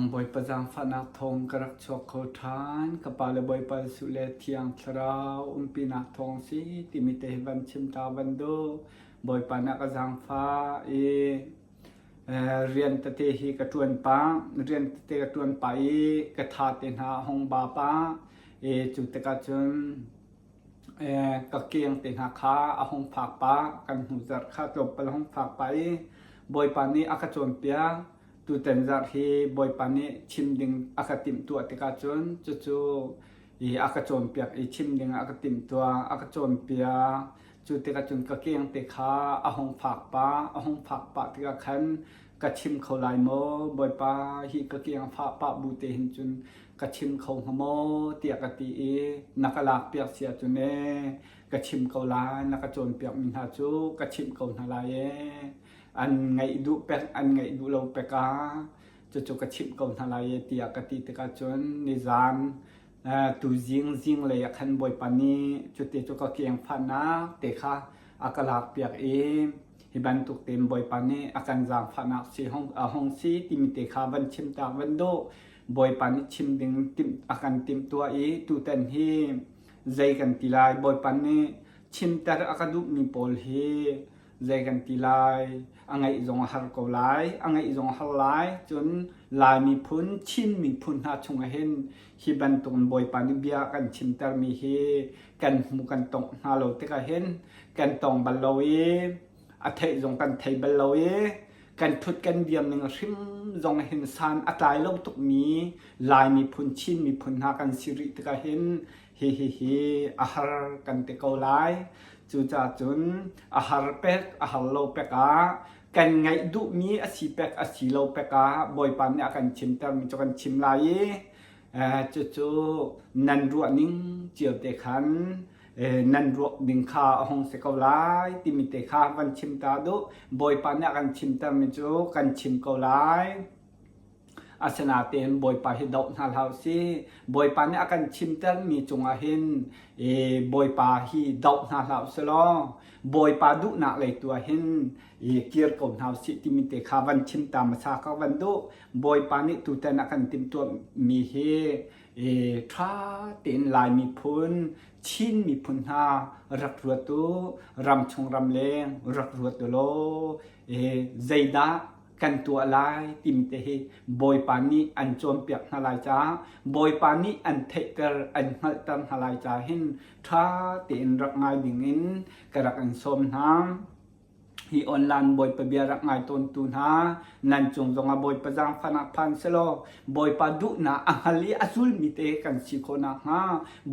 zong Bawipa zaangfahnak thawng ka rak chuak kho ṭhan. Ka pa le Bawipa Jesuh le Thiang Thlarau umpinak thawng si timi te hi van chim ta van duh. Bawipa nih a ka zaangfah i rian tete hi ka ṭuan pah. Rian tete ka ṭuan pah i ka tha te hna a hung ba pah. I cu tikah cun ka keng te hna kha a hung fak pah. Kan hnu zarh kha tlawmpal a hung fak pah i Bawipa nih a ka cawnpiak. Tutan zarh hi Bawipa nih chim ding a ka timhtuah tikah cun cucu i a ka cawnpiak i chim ding a ka timhtuah, a ka cawnpiak. Cu tikah cun ka keng te kha a hung fak pah, a hung fak pah tikah khan ka chim kho lai maw Bawipa hi ka keng fah pah bu te hin cun ka chim kho hnga maw tiah ka ti i na ka lakpiak si ahcun ee ka chim ko lai na ka cawnpiakmi hna cu ka chimh ko hna lai ee an ngaih duh pek an ngaih duh lo pek ah cucu ka chimh ko hna lai ee tiah ka ti tikah cun nizan tuzing zinglei ah khan Bawipa nih cuti cu ka keng fahnak te kha a ka lakpiak i hi bantuk tein Bawipa nih a kan zaangfahnak si hong a hong si timi te kha van chim tak van duh Bawipa nih chim ding timh a kan timhtuah i tutan hi zei kan ti lai Bawipa nih chimter a ka duhmi pawl hi zei kan ti lai a ngaih zong a har ko lai a ngaih zong a har lai cun Lai miphun Chin miphun hna chungah hin hi bantukin Bawipa nih bia a kan chimtermi hi kan hmu kan tongh hna lo tikah hin kan tong bal lo i a theih zong kan thei bal lo i kan thut kan diam ning hrim zong hin san a tlai lo tukmi Lai miphun Chin miphun hna kan si rih tikah hin hi hi hi a har kan ti ko lai. Cucaah cun a har pek a har lo pek ah kan ngaih duhmi a si pek a si lo pek ah Bawipa nih a kan chimtermi cu kan chim lai i cucu nan ruah ning cio te khan nan ruah ding kha a hung si ko lai timi te kha van chim ta duh. Bawipa nih a kan chimtermi cu kan chim ko lai. Asinain Bawipa hi doh hna hlah usih. Bawipa nih a kan chimtermi cungah hin Bawipa hi doh hna hlah usih law Bawipa duhnak lei tu ah hin kir ko hna usih timi te kha van chim ta hmasa ka van duh. Bawipa nih tutan a kan timhtuahmi hi ṭha tein Lai miphun, Chin miphun hna rak ruat u, ramchung ramleng rak ruat u law zeidah kan tuah lai timi te hi Bawipa nih an cawnpiak hna lai caah Bawipa nih an theihter an hngalhter hna lai caah hin ṭha tein rak ngai dingin ka rak in sawm hna. Hi online Bawipa bia rak ngai tawntu hna nan cung zongah Bawipa zaangfahnak phan selaw Bawipa duhnak a hngal i a zulmi te kan si khawh nakhnga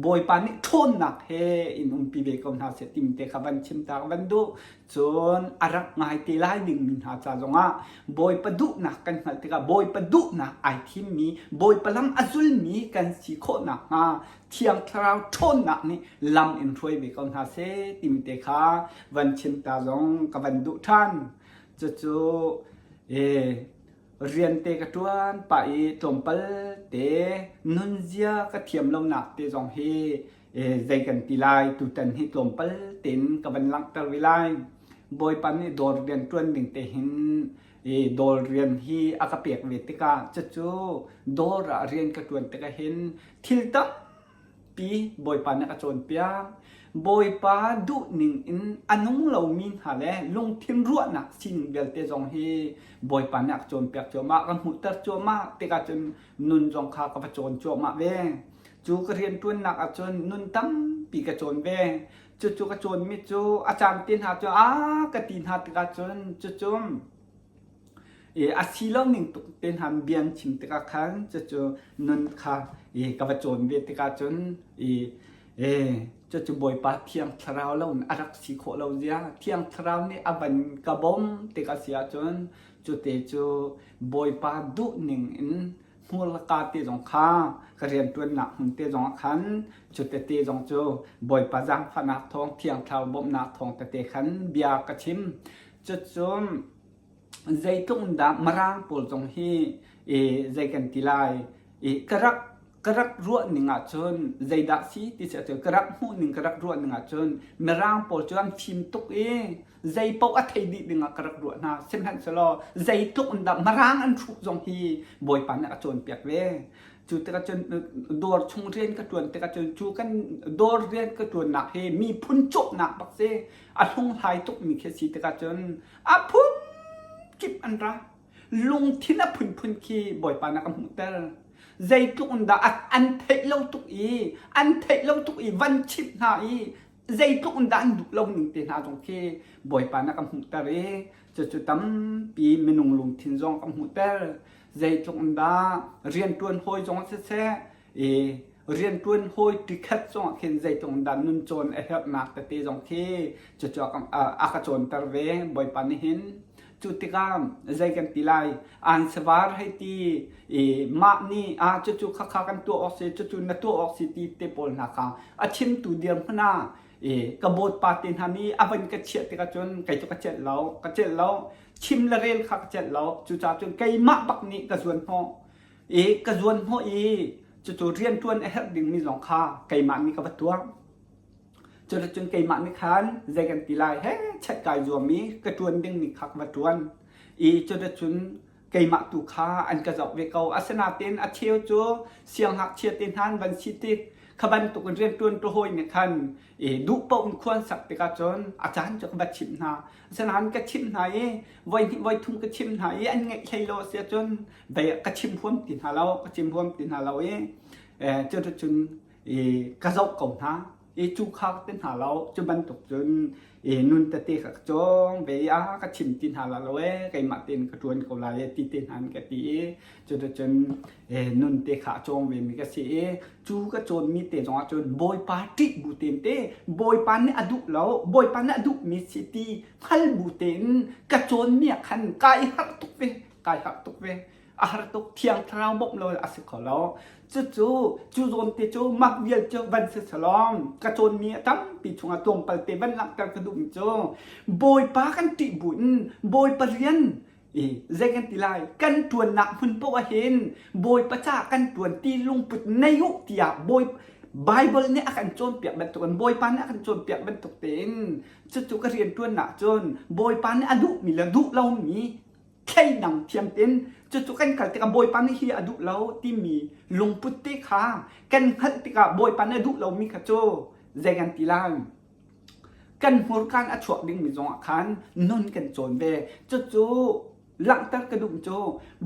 Bawipa nih ṭhawnnak he in umpi ve ko hna seh timi te kha van chim ta ka van duh. Cun a rak ngai te lai dingmi hna ca zongah Bawipa duhnak kan hngalh tikah Bawipa duhnak ai thimmi, Bawipa lam a zulmi kan si khawh nakhnga Thiang Thlarau ṭhawnnak nih lam in hruai ve ko hna seh timi te kha van chim ta zong ka van duh ṭhan. Cucu rian te ka ṭuan pah i tlawmpal te nunzia ka thiam lonak te zong hi zei kan ti lai tutan hi tlawmpal tein ka van langhter ve lai. Bawipa nih dawr rian ṭuan ding te hin dawr rian hi a ka pek ve tikah cucu dawr ah rian ka ṭuan tikah hin thil tampi Bawipa nih a ka cawnpiak. Bawipa duhning in a nung lomi hna le lungthin ruahnak sining vialte zong hi Bawipa nih a ka cawnpiak cuahmah, ka hmuhter cuahmah tikah cun nun zong kha ka va cawn cuahmah ve. Cu ka rianṭuannak ahcun nun tampi ka cawn ve. Cucu ka cawnmi cu a caan te hna cu a ka ti hna tikah cun cucu a si lo ning tuk te hna bia an chim tikah khan cucu nun kha ka va cawn ve tikah cun cucu Bawipa Thiang Thlarau lo in a rak si khawh lo zia Thiang Thlarau nih a van ka bawm tik a si ahcun cute cu Bawipa duh ning in hmurka te zong kha ka rianṭuannak hmun te zong ah khan cu tete zong cu Bawipa zaangfahnak thawng Thiang Thlarau bawmhnak thawng tete khan bia ka chim. Cucun zeitluk in dah Mirang pawl zong hi zei kan ti lai i ka rak. Ka rak ruah ning ahcun zeidah si ti si ahcun ka rak hmuh ning ka rak ruah ning ahcun Mirang pawl cu an fim tuk i zei paoh a thei dih ding ah ka rak ruah hna. Sihmanhsehlaw zeitluk in dah Mirang an hruk zong hi Bawipa nih a cawnpiak ve. Cu tikah cun dawr chung rian ka ṭuan tikah cun cu kan dawr rian ka ṭuannak hi miphun cawhnak bak si. A hlunghlai tukmi khi si tikah cun a phun kip an ra. Lungthin a phunphun khi Bawipa nih a ka hmuhter. Zeitluk in dah an theih lo tuk i an theih lo tuk i van chimh hna i zeitluk in dah an duh lo ning te hna zong khi Bawipa nih a ka hmuhter i cucu tampi minung lungthin zong ka hmuhter. Zeitluk in dah rianṭuan hawi zong siseh i rianṭuan hawi tikhat zong ah khin zeitluk in dah nun cawn a herhnak tete zong khi cucu a ka cawnter ve Bawipa nih hin. Cu tikah zei kan ti lai? An savar hei ti i mah nih ah cucu khakha kan tuah awk si, cucu na tuah awk si ti te pawl hna kha a chimtu dirhmun ah i ka bawtpa te hna nih a van ka chiah tikah cun kei cu ka celh lo, ka celh lo. Chim le rel kha ka celh lo. Cucaah cun keimah bak nih ka zuan hnawh. I ka zuan hnawh i cucu rianṭuan a herh dingmi zong kha keimah nih ka va tuah. Cuticun keimah nih khan zei kan ti lai he chet kai zuam i ka ṭuan dingmi kha ka va ṭuan i cuticun keimah tu kha an ka zoh ve ko. Asinain a cheu cu siangngakchia te hna an van si tik kha bantuk in rianṭuan ṭu hawi nih khan i duh paoh in khua an sak tikah cun a caan cu ka va chimh hna. Asinain ka chimh hna i voihnih voithum ka chimh hna i an ngaih hlei lo a si ahcun ka chim huam ti hna lo, ka chim huam ti hna lo i cuticun i ka zoh ko hna i cu kha ka ti hna lo cu bantuk cun i nun tete kha ka cawng ve i a ka chim ti hna la lo ee keimah tein ka ṭuan ko lai e ti te hna in ka ti i cuticun nun te kha a cawng ve mi ka si i cu ka cawnmi te zong ah cun Bawipa ṭih bu tein te Bawipa nih a duh lo Bawipa nih a duhmi si ti hngal bu tein ka cawnmi ah khan kai harh tuk ve kai harh tuk ve a har tuk thiang thlarau bawmh lo a si kho lo cucu cu zawn te cu mak vial cu van si salong ka cawnmi a tampi chungah tlawmpal te van langhter ka duhmi cu bawipa kan ṭih bu in bawipa rian i zei kan ti lai kan ṭuannak hmun poah ah hin bawipa ca kan ṭuan ti lungput nei u tiah bawi Bible nih a kan cawnpiak bantukin Bawipa nih a kan cawnpiak bantuk tein cucu ka rian ṭuannak cun Bawipa nih a duhmi le duh lomi thleidang thiam tein cucu kan kal tikah Bawipa nih hi a duh lo timi lungput te kha kan hngalh tikah Bawipa nih a duh lomi kha cu zei kan ti lai kan hmurkaan a chuak dingmi zongah khan nun kan cawn ve cucu langhter ka duh cu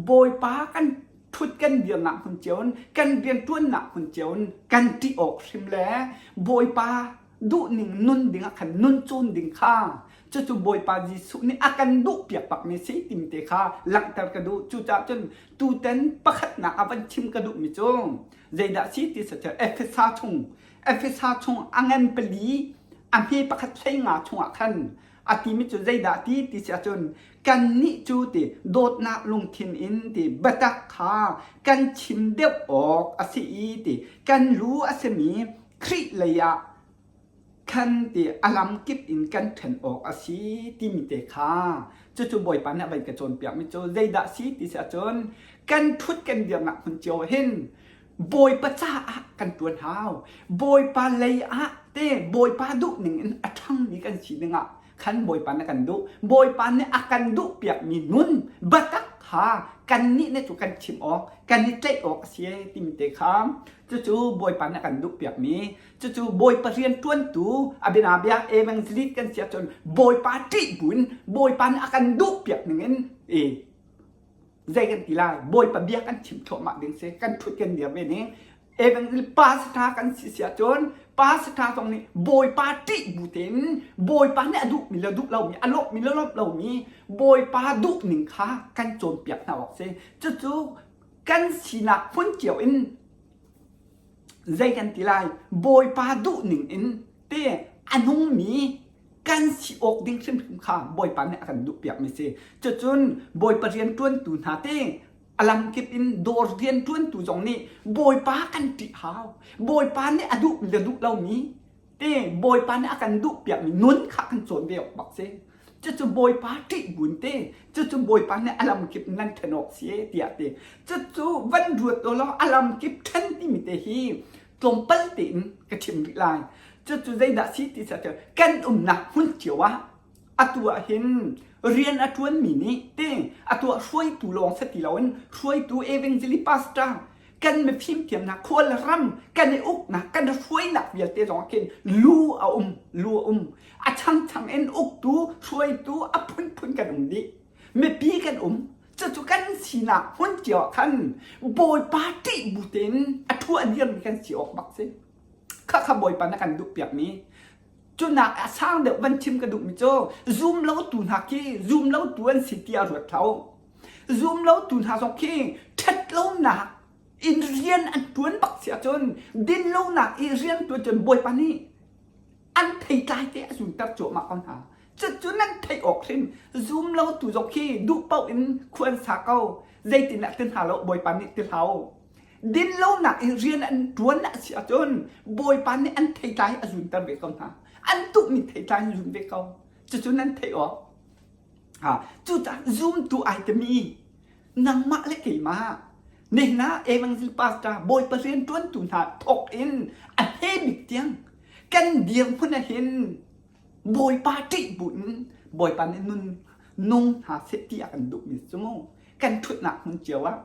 Bawipa kan ṭhut kan dirnak hmun cio in kan rianṭuannak hmun cio in kan ṭih awk hrim le Bawipa duhning nun ding ah khan nun cawn ding kha cucu Bawipa Jesuh nih a kan duhpiak bakmi si timi te kha langhter ka duh. Cucaah cun tutan pakhatnak ah van chim ka duhmi cu zeidah si ti si Efesa chung Efesa chung a ngan pali a hme pakhat hlei nga chungah khan a timi cu zeidah ti ti si ahcun kannih cu ti dawtnak lungthin in ti biatak kha kan chim deuh awk a si i ti kan lu a simi Khrih lei ah khan ti a lamkip in kan ṭhen awk a si timi te kha cucu Bawipa nih a van ka cawnpiakmi cu zeidah si ti si ahcun kan ṭhut kan dirnak hmun cio hin Bawipa caah kan ṭuan hau. Bawipa lei ah te Bawipa duh ning in a ṭhangmi kan si dingah khan Bawipa nih kan duh. Bawipa nih a kan duhpiakmi nun biatak kha kannih nih cu kan chim awk, kan i tlaih awk a si timi te kha cucu Bawipa nih a kan duhpiakmi Cucu Bawipa rianṭuantu a bianabia evangelist kan si ahcun Bawipa ṭih buin Bawipa nih a kan duhpiak ningin i zei kan ti lai Bawipa bia kan chim thluahmah ding si kan ṭhut kan dir ve ning evangelist pastor kan si si ahcun pastor zong nih Bawipa ṭih bu tein Bawipa nih a duhmi le duh lomi a lawmhmi le lawmh lomi Bawipa duh ning kha kan cawnpiak hna awk si cucu kan sinak hmun cio in zei kan ti lai Bawipa duhning in te a nungmi kan si awk ding hrimhrim kha Bawipa nih a kan duhpiakmi si. Cucun Bawipa rianṭuantu hna te a lamkip in dawr rianṭuantu zong nih Bawipa kan ṭih hau. Bawipa nih a duhmi le duh lomi te Bawipa nih a kan duhpiakmi nun kha kan cawn ve awk bak si. Cucu Bawipa ṭih buin te, cucu Bawipa nih a lamkip nan ṭhen awk si e tiah ti. Cucu van ruat law a lamkip ṭhen timi te hi tlawmpal tein ka chim rih lai. Cucu zeidah si ti cu kan umnak hmun cio ah atu ah hin rian a ṭuanmi nih te atu ah hruaitu lawng si ti loin hruaitu evangelist pastor kan mifim thiamnak khual ram kan i uknak kan i hruainak vialte zong ah khin lu a um lu a um a changchang in uktu hruaitu a phunphun kan um dih mipi kan um cucu kan sinak hmun cio ah khan bawipa ṭih bu tein a thu a dirmi kan si awk bak si khakha bawipa na kan duh piakmi cunak a sang deuh van chim ka duhmi cu zum lo tu hna khi zum lo tu an si ti a ruat hlah zum lo tu hna zong khi ṭhat lonak in rian an ṭuan bak si ahcun din lonak i rian ṭuan cun bawipa nih an theitlai te a zunter cuahmah ko hna. Cucu nan theih awk hrim zum lo tu zong khi duh paoh in khua an sa ko. Zeitindah ti hna lo Bawipa nih ti hlah Din lonak i rian an ṭuan a si ahcun Bawipa nih an theitlai a zunter ve ko hna. An tuhmi theitlai an zun ve ko. Cucu nan theih awk. Ha, cucaah zumtu ai timi nangmah le keimah nihin ah evangel pastor Bawipa rianṭuantu hna thawk in a hme bik tiang kan dirhmun ah hin Bawipa ṭih buin Bawipa nih nun nung hna seh ti a kan duhmi cu mu kan ṭhutnak hmun cio ah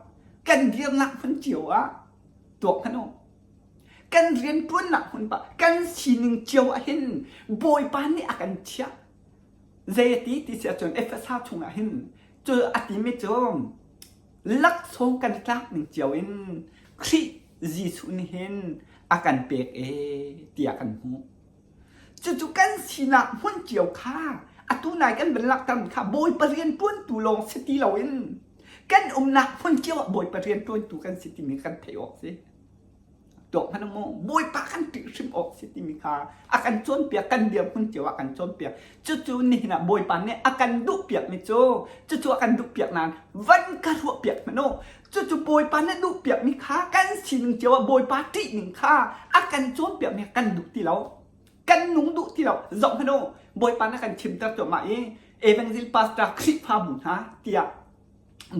kan dirnak hmun cio ah tuak hmanh u kan rianṭuannak hmun pa kan sining cio ah hin Bawipa nih a kan chiah zei a ti ti si ahcun Efesa chungah hin cu a timi cu laksawng kan tlak ning cio in Khrih Jesuh nih hin a kan pek e tiah kan hmuh. Cucu kan sinak hmun cio kha atu nai kan van langhtermi kha Bawipa rian ṭuantu lawng si ti loin kan umnak hmun cio ah Bawipa rian ṭuantu kan si timi kan theih awk si. Tuak hmanh maw Bawipa kan ṭih hrim awk si timi kha a kan cawnpiak kan dirhmun cio ah kan cawnpiak. Cucu nihin ah Bawipa nih a kan duhpiakmi cu cucu a kan duhpiak nain van ka ruahpiak hmanh u. Cucu Bawipa nih duhpiakmi kha kan sining cio ah Bawipa ṭihning kha a kan cawnpiakmi kan duh ti lo. Kan nung duh ti lo. Zoh hmanh u, Bawipa nih a kan chimter cuahmah i Evangel Pastor Khrihfabu hna tiah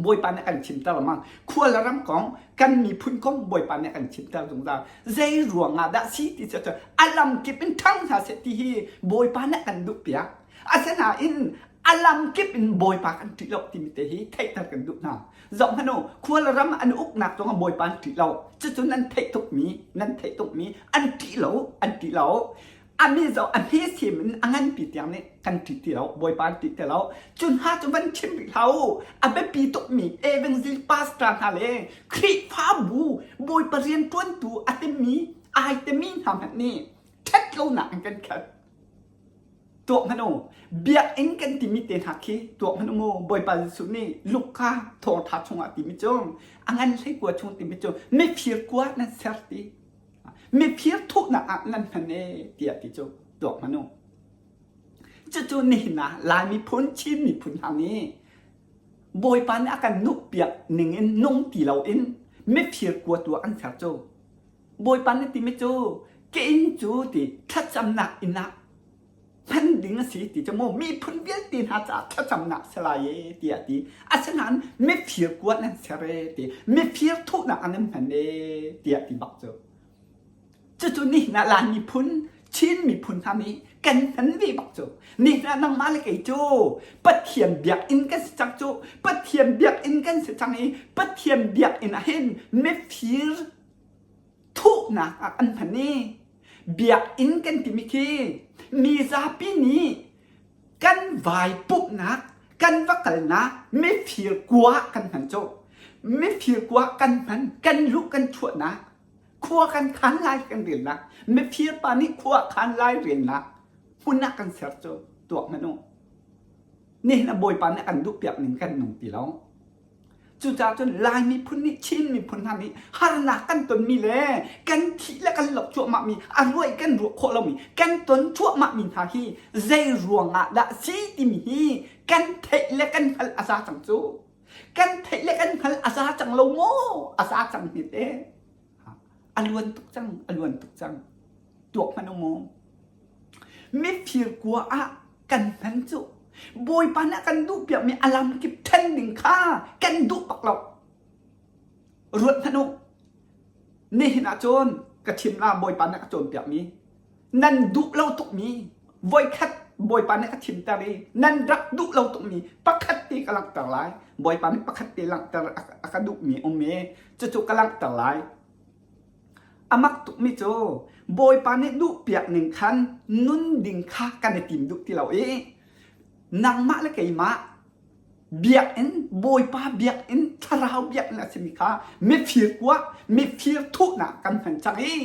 Bawipa nih a kan chimter lengmang. Khua le ram kong, kan miphun kong Bawipa nih a kan chimter zungzal. Zei ruangah dah si ti cu a lamkip in ṭhang hna seh ti hi Bawipa nih a kan duhpiak. Asinain a lamkip in Bawipa kan ṭih lo timi te hi theihter kan duh hna. Zoh hmanh u, khua le ram an uknak zongah Bawipa an ṭih lo. Cucu nan theih tukmi, nan theih tukmi, an ṭih lo, an ṭih lo. A mi zoh a hme sim in a nganpi tiang nih kan ṭih ti lo, Bawipa an ṭih ti lo. Cu hna cu van chim rih hlah u. A biapi tukmi evangelist pastor hna le Khrihfabu Bawipa rianṭuantu a timi, ai timi hna hmanh nih ṭhat lonak in kan khat. Tuak hmanh u. Biakinn kan timi te hna khi tuak hmanh u mu. Bawipa Jesuh nih Luka thawngṭha chungah timi cu a ngan hleikua chung timi cu mifir kua nan ser ti. Mifir thuhnak ah nan hman e tiah ti cu tuak hmanh u. Cucu nihin ah Lai miphun, Chin miphun hna nih Bawipa nih a kan nuhpiak ning in nung ti loin mifir kua tu ah kan ser cu. Bawipa nih timi cu ka inn cu ti thlacamnak inn ah hman ding a si ti cu maw miphun vialte hna caah thlacamnak si lai e tiah ti asinain mifir kuat nan ser e ti mifir thuhnak ah nan hman e tiah ti bak cu cucu nihin ah Lai miphun Chin miphun hna nih kan hman ve bak cu nihin ah nangmah le kei cu Pathian biakinn kan si cang cu Pathian biakinn kan si cang i Pathian biakinn ah hin mifir thuhnak ah an hman i biakinn kan timi khi mi zapi nih kan vai pumhnak kan va kalnak mifir kua kan hman cu mifir kua kan hman kan luh kan chuahnak khua kan khan lai kan relnak mifir pa nih khua khan lai relnak hmun ah kan ser cu tuak hmanh u nihin a bawipa nih kan duh piak ning kan nung ti lo Cucaah cun Lai miphun nih Chin miphun hna nih harnak kan tonmi le kan thih le kan loh cuahmahmi, a ruah i kan ruah khawh lomi, kan ton cuahmahmi hna hi zei ruangah dah si timi hi kan theih le kan hngalh a za cang cu. Kan theih le kan hngalh a za cang lo maw? A za cang hme te. A luan tuk cang, a luan tuk cang. Tuak hmanh u mu. Mifir kua ah kan hman cu. Bawipa nih a kan duhpiakmi a lamkip ṭhen ding kha kan duh bak lo. Ruat hmanh u. Nihin ah cun ka chim la Bawipa nih a ka cawnpiakmi nan duh lo tukmi voikhat Bawipa nih a chimter i nan rak duh lo tukmi pakhat te ka langhter lai. Bawipa nih pakhat te langhter a ka duhmi um i cucu ka langhter lai. A mak tukmi cu Bawipa nih duhpiak ning khan nun ding kha kan i tim duh ti lo i nangmah le keimah biakinn Bawipa biakinn thlarau biakinn a simi kha mifir kuah mifir thuhnak kan hman cang i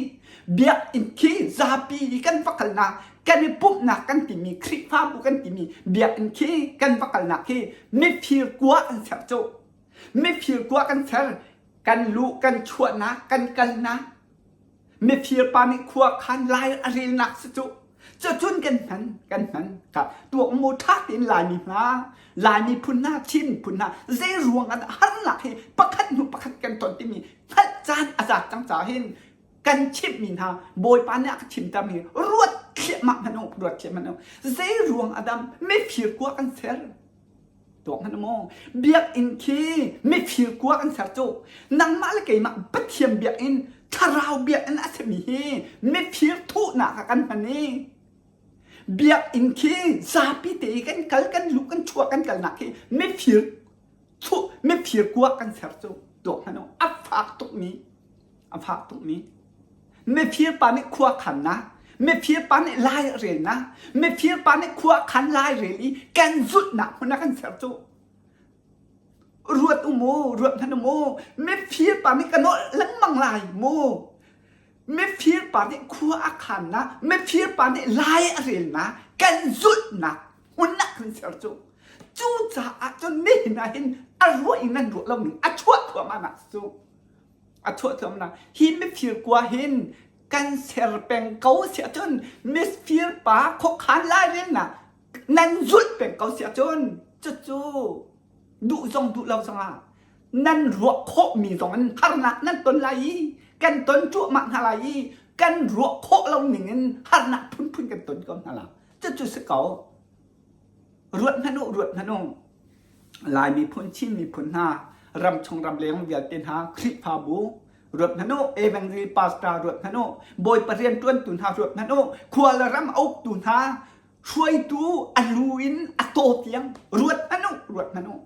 biakinn khi zapi i kan va kalnak kan i pumhnak kan timi Khrihfabu kan timi biakinn khi kan va kalnak khi mifir kuah an ser cu mifir kuah kan ser kan luh kan chuahnak kan kalnak Mifir pa nih khua khan lai a relnak si cu. Cucun kan hman, kan hman. Ka tuak mu ṭha tein Laimi hna, Laimi phun hna, Chin phun hna, zei ruang ah dah harnak hi pakhat hnu pakhat kan ton timi hngalh caan a zaat cang caah hin kan chimhmi hna Bawipa nih a ka chimtermi ruat thliahmah hmanh u, ruat thliahmah hmanh u. Zei ruang ah dah mifir kua kan ser? Tuak hmanh maw? Biakinn khi mifir kua kan ser cu. Nangmah le keimah Pathian biakinn, thlarau biakinn a simi hi mifir thuhnak ah kan hman i biakinn khi zapi te i kan kal, kan luh, kan chuah, kan kalnak khi mifir thuh, mifir kua kan ser cu. Tuak hmanh u. A fak tukmi, a fak tukmi. Mifir pa nih khua khannak, mifir pa nih lai a relnak, mifir pa nih khua khan lai rel i kan zulhnak hmun ah kan ser cu. Ruat u mu, ruat hmanh u mu, mifir pa nih ka nawlh lengmang lai mu. Mifir pa nih khua a khannak, mifir pa nih lai a relnak, kan zulhnak hmun ah kan ser cu. Cucaah cun nihin ah hin a ruah in nan ruah lo ning a chuah thluahmah nak cu. A chuahcuamnak hi mifir kua hin kan ser peng ko si ahcun mifir pa khuakhan lairelnak nan zulh peng ko si ahcun cucu duh zong duh lo zongah nan ruah khawhmi zong in harnak nan ton lai i kan ton cuahmah hna lai i kan ruah khawh lo ning in harnak phunphun kan ton ko hna la cucu si ko. Ruat hmanh u, ruat hmanh u. Lai miphun, Chin miphun hna, ramchung ramleng vialte hna, Khrihfabu, ruat hmanh u, Evangel pastor ruat hmanh u, Bawipa rianṭuantu hna ruat hmanh u, khua le ram a uktu hna, hruaitu a lu in a taw tiang ruat hmanh u, ruat hmanh u.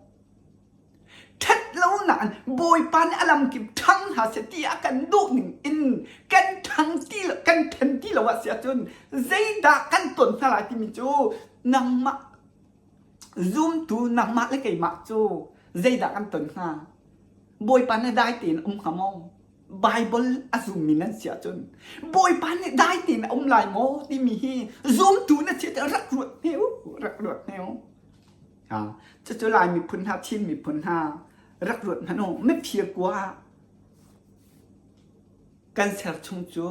Ṭhat lonak in Bawipa nih a lamkip ṭhang hna seh ti a kan duh ning in kan ṭhang ti lo, kan ṭhen ti lo ah si ahcun zeidah kan ton hna lai timi cu nangmah zumtu nangmah le keimah cu zeidah kan ton hnga? Bawipa nih dai tein um hnga maw? Baibal a zummi nan si ahcun Bawipa nih dai tein a um lai maw timi hi zumtu na si ahcun rak ruat hne u, rak ruat hne u. Cucu Lai miphun hna, Chin miphun hna rak ruat hmanh u. Mifir kua kan ser chung cu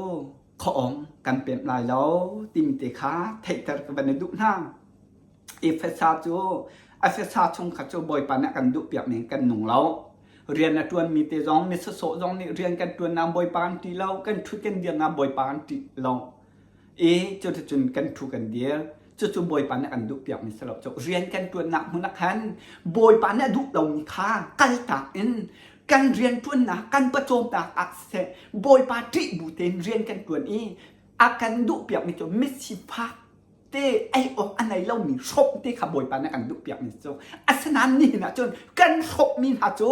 khuaawng kan pemh lai lo timi te kha theihter ka van i duh hna. Efesa cu Efesa chung kha cu Bawipa nih a kan duhpiak ning kan nung lo. Rian a ṭuanmi te zong mi sawsawh zong nih rian kan ṭuan ah Bawipa kan ṭih lo, kan ṭhut kan dir ah Bawipa kan ṭih lo. I cuticun kan ṭhu kan dir. Cucu Bawipa nih a kan duhpiakmi si lo. Cu rian kan ṭuannak hmun ah khan Bawipa nih a duh lomi kha kaltak in kan rianṭuannak, kan pawcawmnak ah siseh Bawipa ṭih bu tein rian kan ṭuan i a kan duhpiakmi cu misifak te ei awk a nei lomi hrawmh te kha Bawipa nih a kan duhpiakmi cu. Asinain nihin ah cun kan hrawmhmi hna cu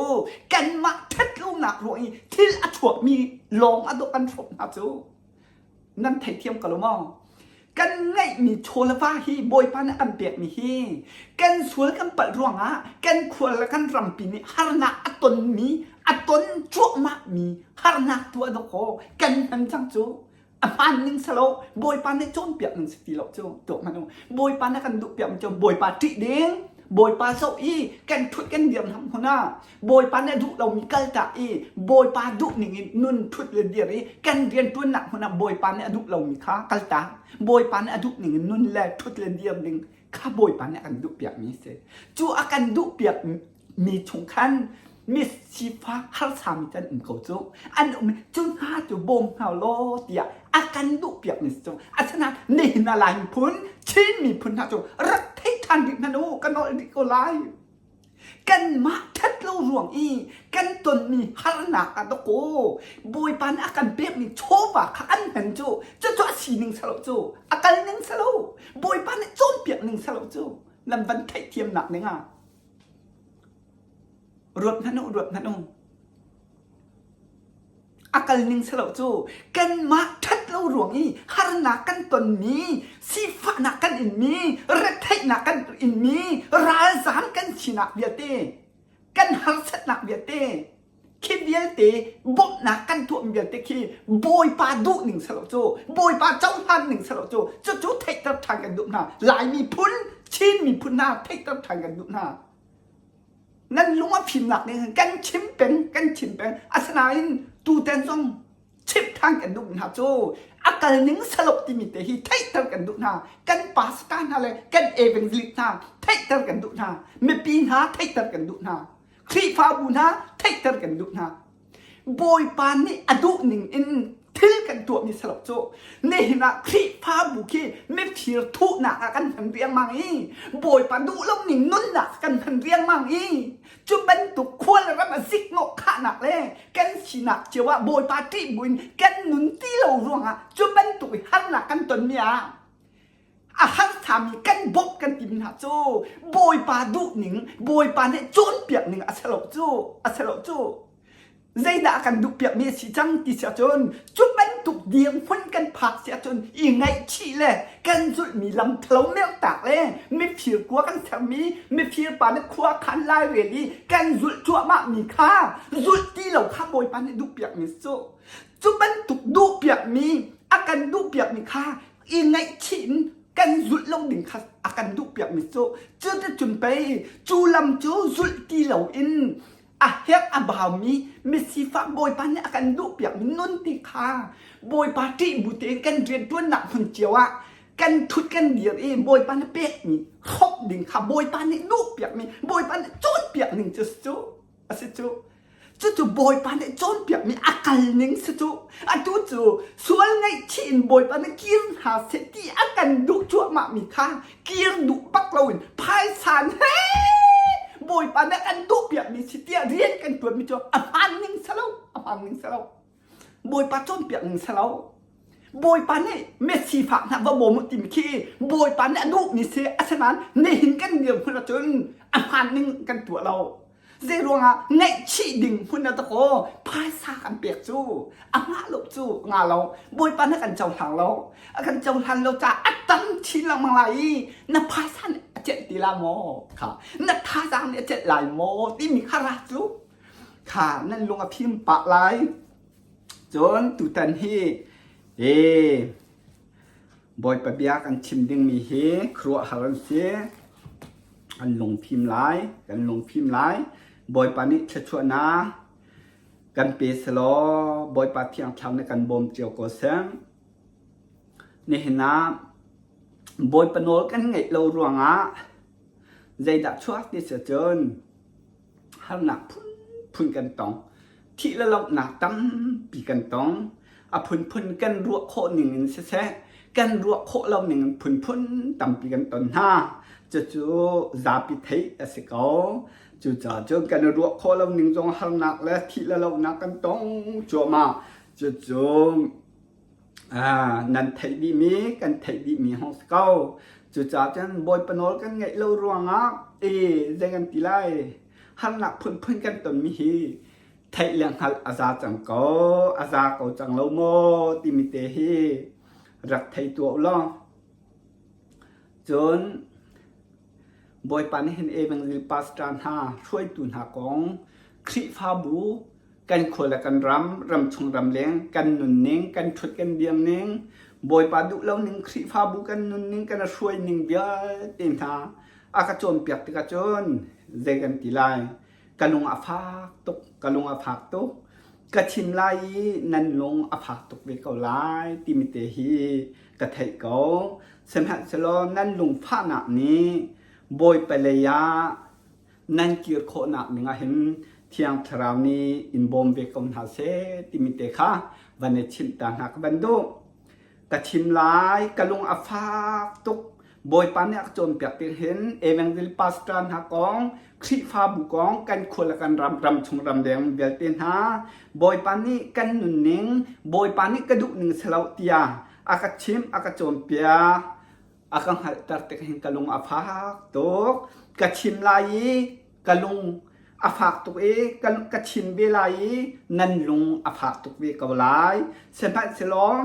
kanmah ṭhatlonak ruang i thil a chuakmi lawng a dawh kan hrawmh hna cu. Nan theithiam ko lo maw? Kan ngeihmi chaw le va hi Bawipa nih a kan pekmi hi kan sual kan palh ruangah kan khua le kan rampi nih harnak a tonmi a ton cuahmahmi harnak tu a dawk kan hman cang cu a hmaan ning si lo Bawipa nih cawnpiak ning si ti lo cu tuah hmanh u Bawipa nih kan duhpiak mi cu Bawipa ṭih ding Bawipa zoh i kan ṭhut kan dir hna hmun ah Bawipa nih a duh lomi kaltak i Bawipa duh ning in nun ṭhut le dir i kan rianṭuannak hmun ah Bawipa nih a duh lomi kha kaltak Bawipa nih a duh ning in nun le ṭhut le dir ding kha Bawipa nih a kan duhpiakmi a si. Cu a kan duhpiakmi chung khan mi sifak harsami cu an um ko cu. An um cu hna cu bawm hna law tiah a kan duhpiakmi si cu. Asinain nihin ah Lai miphun, Chin miphun hna cu rak thei ṭha. ṭhan rih hmanh u, ka nolh rih ko lai. Kanmah ṭhat lo ruang i kan tonmi harnak ah dawkaw Bawipa nih a kan pekmi chawva kha kan hman cu cucu a sining si lo cu a kal ning si lo Bawipa nih cawnpiak ning si lo cu nan van theihthiamnak ning ah ruat hmanh u ruat hmanh u A kal ning si lo cu kanmah ṭhat lo ruang i harnak kan tonmi, sifahnak kan inmi, retheihnak kan inmi, ralzaam kan sinak vialte, kan harsatnak vialte, khi vialte bawmhnak kan tuahmi vialte khi Bawipa duh ning si lo cu, Bawipa cohlan ning si lo cu, cucu theihter ṭhan kan duh hna. Lai miphun, Chin miphun hna theihter ṭhan kan duh hna. Nan lung a fimnak nih hin kan chim peng kan chim peng asinain tutan zong chimh ṭhan kan duh hna cu a kal ning salok timi te hi theihter kan duh hna kan pastor hna le kan evangelist hna theihter kan duh hna mipi hna theihter kan duh hna Khrihfabu hna theihter kan duh hna Bawipa nih a duh ning in thil kan tuahmi si lo cu nihin ah Khrihfabu khi mifir thuhnak ah kan hman riangmang i Bawipa duh lo ning nunnak kan hman riangmang i cu bantuk khual ram a ziknawh khahnak le kan sinak cio ah Bawipa ṭih buin kan nun ti lo ruangah cu bantuk i harnak kan tonmi ah a harsami kan bawmh kan timi hna cu Bawipa duh ning Bawipa nih cawnpiak ning a si lo cu a si lo cu zeidah a kan duhpiak mi a si cang ti si ahcun cu bantuk dirhmun kan phak si ahcun i ngaihchih le kan zulhmi lam thalo mertak le mifir kua kan sermi mifir pa nih khua khan lairel i kan zulh cuahmah mi kha zulh ti lo kha Bawipa nih duhpiak mi cu cu bantuk duhpiak mi a kan duhpiak mi kha i ngaihchih in kan zulh lo ding kha a kan duhpiakmi cu cuticun pei cu lam cu zulh ti loin a herh a baumi misifak Bawipa nih a kan duhpiakmi nun ti kha Bawipa ṭih bu tein kan rianṭuannak hmun cio ah kan thut kan dir i Bawipa nih pekmi hrawmh ding kha Bawipa nih duhpiakmi Bawipa nih cawnpiak ning cu cu a si cu Cucu Bawipa nih cawnpiakmi a kal ning si cu. Atu cu sual ngaihchih in Bawipa nih kir hna seh ti a kan duh cuahmahmi kha kir duh bak loin phaisa he Bawipa nih kan duhpiakmi si tiah rian kan ṭuanmi cu a hmaan ning si lo, a hmaan ning si lo. Bawipa cawnpiak ning si lo. Bawipa nih mesifak hna va bawm u timi khi Bawipa nih a duhmi si asinain nihin kan dirhmun ahcun a hmaan ning kan tuah lo. Zei ruangah ngaihchih ding hmun a takaw phaisa kan pek cu a ngah lo cu nga lo Bawipa na kan cohlang lo a kan cohlan lo caah a tam chin lengmang lai i na phaisa nih a celh ti la maw kha na thazaang nih a celh lai maw timi kha ra cu kha nan lung a phim pah lai cun tutan hi e Bawipa bia kan chim dingmi hi khuaruahhar an si. An lungfim lai, kan lungfim lai. Bawipa nih thluachuahnak kan pe selaw Bawipa Thiang Thlarau nih kan bawm cio ko seh. Nihin ah Bawipa nawl kan ngaih lo ruangah zeidah chuak ti si cun harnak phunphun kan tong. Thih le lohnak tampi kan tong. A phunphun kan ruah khawh ning in siseh, kan ruah khawh lo ning in phunphun tampi kan ton hna. Cucu zapi theih a si ko. Cucaah cun kan i ruah khawh lo ning zong harnak le thih le lohnak kan tong cuahmah. Cucu nan theih dihmi kan theih dihmi hong si ko. Cucaah cun Bawipa nawl kan ngaih lo ruangah e zei kan ti lai harnak phunphun kan tonmi hi theih le hngalh a za cang ko a za ko cang lo maw timi te hi rak thei tuah u law cun Bawipa nih hin Evangel pastor hna hruaitu hna kong Khrihfabu kan khua le kan ram, ramchung ramleng kan nunning, kan ṭhut kan dirning, Bawipa duh lo ning Khrihfabu kan nunning, kan hruai ning vialte hna a ka cawnpiak tikah cun zei kan ti lai? Ka lung a fak tuk, ka lung a fak tuk. Ka chim lai i nan lung a fak tuk ve ko lai timi te hi ka theih ko. Sihmanhsehlaw nan lungfahnak nih Bawipa lei ah nan kir khawhnak ding ah hin Thiang Thlarau nih in bawm ve ko hna seh timi te kha van i chimh ta hna ka van duh. Ka chim lai, ka lung a fak tuk. Bawipa nih a ka cawnpiak ti hin Evangel pastor hna kong, Khrihfabu kong, kan khua le kan ram, ramchung ramleng vialte hna, Bawipa nih kan nunning, Bawipa nih ka duhning si lo tiah a ka chimh, a ka cawnpiak, a ka hngalhter tik hin ka lung a fak tuk. Ka chim lai i ka lung a fak tuk i ka chim ve lai i nan lung a fak tuk ve ko lai. Sihmanhsehlaw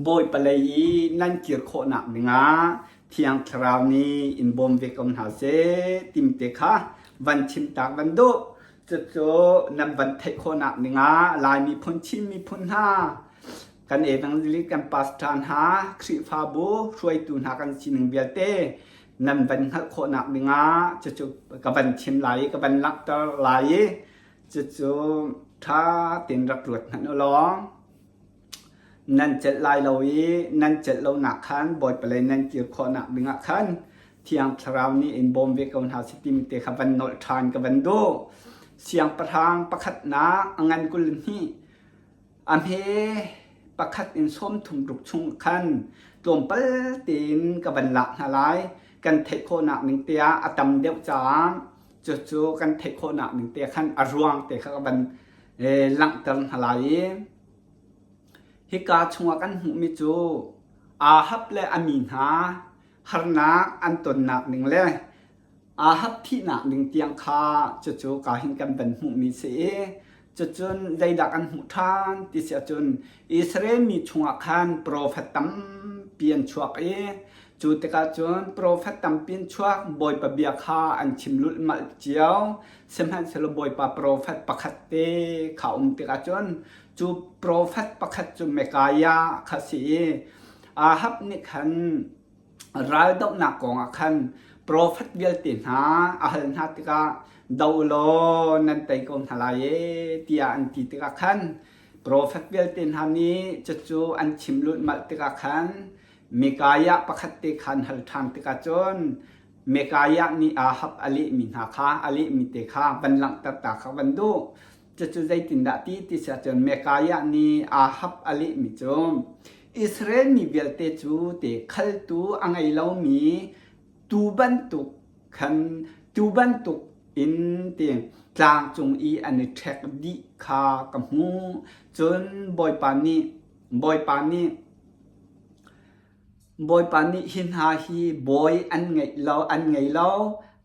Bawipa lei i nan kir khawhnak dingah Thiang Thlarau nih in bawm ve ko hna seh timte kha van chimtak van duh. Cucu nan van theih khawhnak dingah Lai miphun, Chin miphun hna, kan evangelist, kan pastor hna, Khrihfabu hruaitu hna kan sining vialte nan van hngalh khawhnak dingah cucu ka van chim lai i ka van langhter lai i cucu ṭha tein rak ruat hmanh u law Nan celh lai lo i nan celh lonak khan Bawipa lei nan kir khawhnak dingah khan Thiang Thlarau nih in bawm ve ko hna seh timi te kha van nolh ṭhan ka van duh. Siangpahrang pakhatnak a ngan 22 a hme pakhat in 30 ruk chung khan tlawmpal tein ka van lak hna lai. Kan theih khawhnak ning te ah a tam deuh caah cucu kan theih khawhnak ning te khan a ruang te kha ka van langhter hna lai i Hika chungah kan hmuhmi cu Ahab le a mi hna harnak an tonnak ning le Ahab thihnak ning tiang kha cucu ka hin kan van hmuhmi si i cucun zeidah kan hmuh ṭhan ti si ahcun Israel mi chungah khan profet tampi an chuak i cu tikah cun profet tampi an chuak Bawipa bia kha an chim lulhmalh cio sihmanhsehlaw Bawipa profet pakhat te kha um tikah cun Cu profet pakhat cu Micaiah kha si i Ahab nih khan raldohnak kongah khan profet vialte hna a hal hna tikah do law nan tei ko hna lai ee tiah an ti tikah khan profet vialte hna nih cucu an chim lulhmalh tikah khan Micaiah pakhat te khan hal ṭhan tikah cun Micaiah nih Ahab a lehmi hna kha a lehmi te kha van langhter ta kha van duh. Cucu zeitindah ti ti si ahcun Micaiah nih Ahab a lehmi cu Israel mi vialte cu te khaltu a ngei lomi tuu bantuk khan tuu bantuk in ti tlang cung i an i ṭhek dih kha ka hmuh. Cun Bawipa nih Bawipa nih Bawipa nih hi hna hi bawi an ngeih lo, an ngei lo,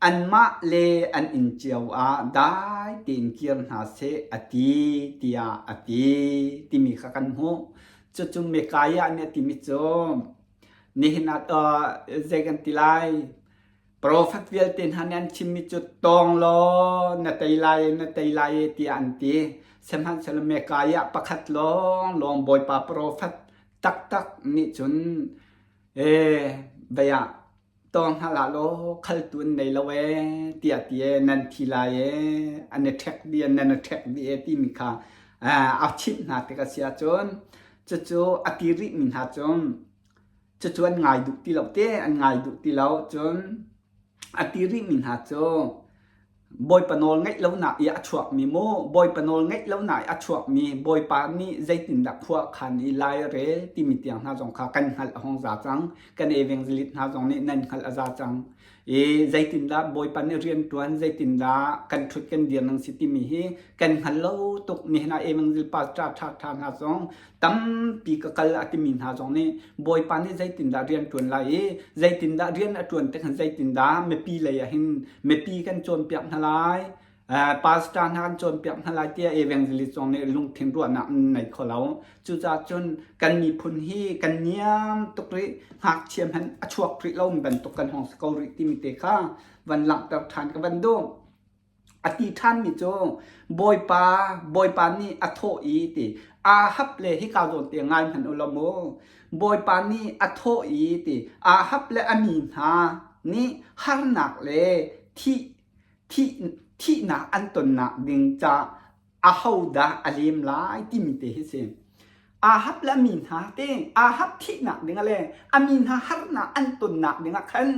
anmah le an inn cio ah dai tein kir hna seh a ti tiah a ti timi kha kan hmuh. Cucu Micaiah nih a timi cu nihin ah zei kan ti lai Profet vialte hna nih an chimmi cu tawng law na tei lai na tei lai tiah an ti. Sihmanhsehlaw Micaiah pakhat lawnglawng Bawipa profet taktak nih cun ee vei ah tawng hna hlah law khaltu an nei lo ee tiah ti ee nan thi lai ee an i ṭhek dih nan i ṭhek dih ee timi kha a chimh hna tik a si ahcun cucu a ti rihmi hna cu cucu an ngai duh ti lo te an ngai duh ti lo cun a ti rihmi hna cu Bawipa nawl ngaih lonak i a chuakmi maw Bawipa nawl ngaih lonak i a chuakmi Bawipa nih zeitindah khua a khan i lai a rel timi tiang hna zong kha kan hngalh a hung za cang. Kan evangelist hna zong nih nan hngalh a za cang. I zeitindah Bawipa nih rian ṭuan, zeitindah kan ṭhut kan dir nang si timi hi kan hngal lo tuk. Nihin ah evangelist pastor ṭhaṭha hna zong tampi ka kal a timi hna zong nih Bawipa nih zeitindah rian ṭuan lai i zeitindah rian a ṭuan tik hin zeitindah mipi lei ah hin mipi kan cawnpiak hna lai pastor hna kan cawnpiak hna lai tiah evangelist zong nih lungthin ruahnak an nei kho lo cucaah cun kan miphun hi kan niam tuk rih ngakchia hmanh a chuak rih lo bantuk kan hong si ko rih timi te kha van langhter ṭhan ka van duh A ti ṭhanmi cu Bawipa, Bawipa nih a thawh i ti Ahab le hika zawn te ngai hmanh u law mu. Bawipa nih a thawh i ti Ahab le a mi hna nih harnak le thih, thih, thihnak an tonnak ding ca ahodah a lem lai timi te hi si. Ahab le a mi hna te Ahab thihnak ding le a mi hna harnak an tonnak dingah khan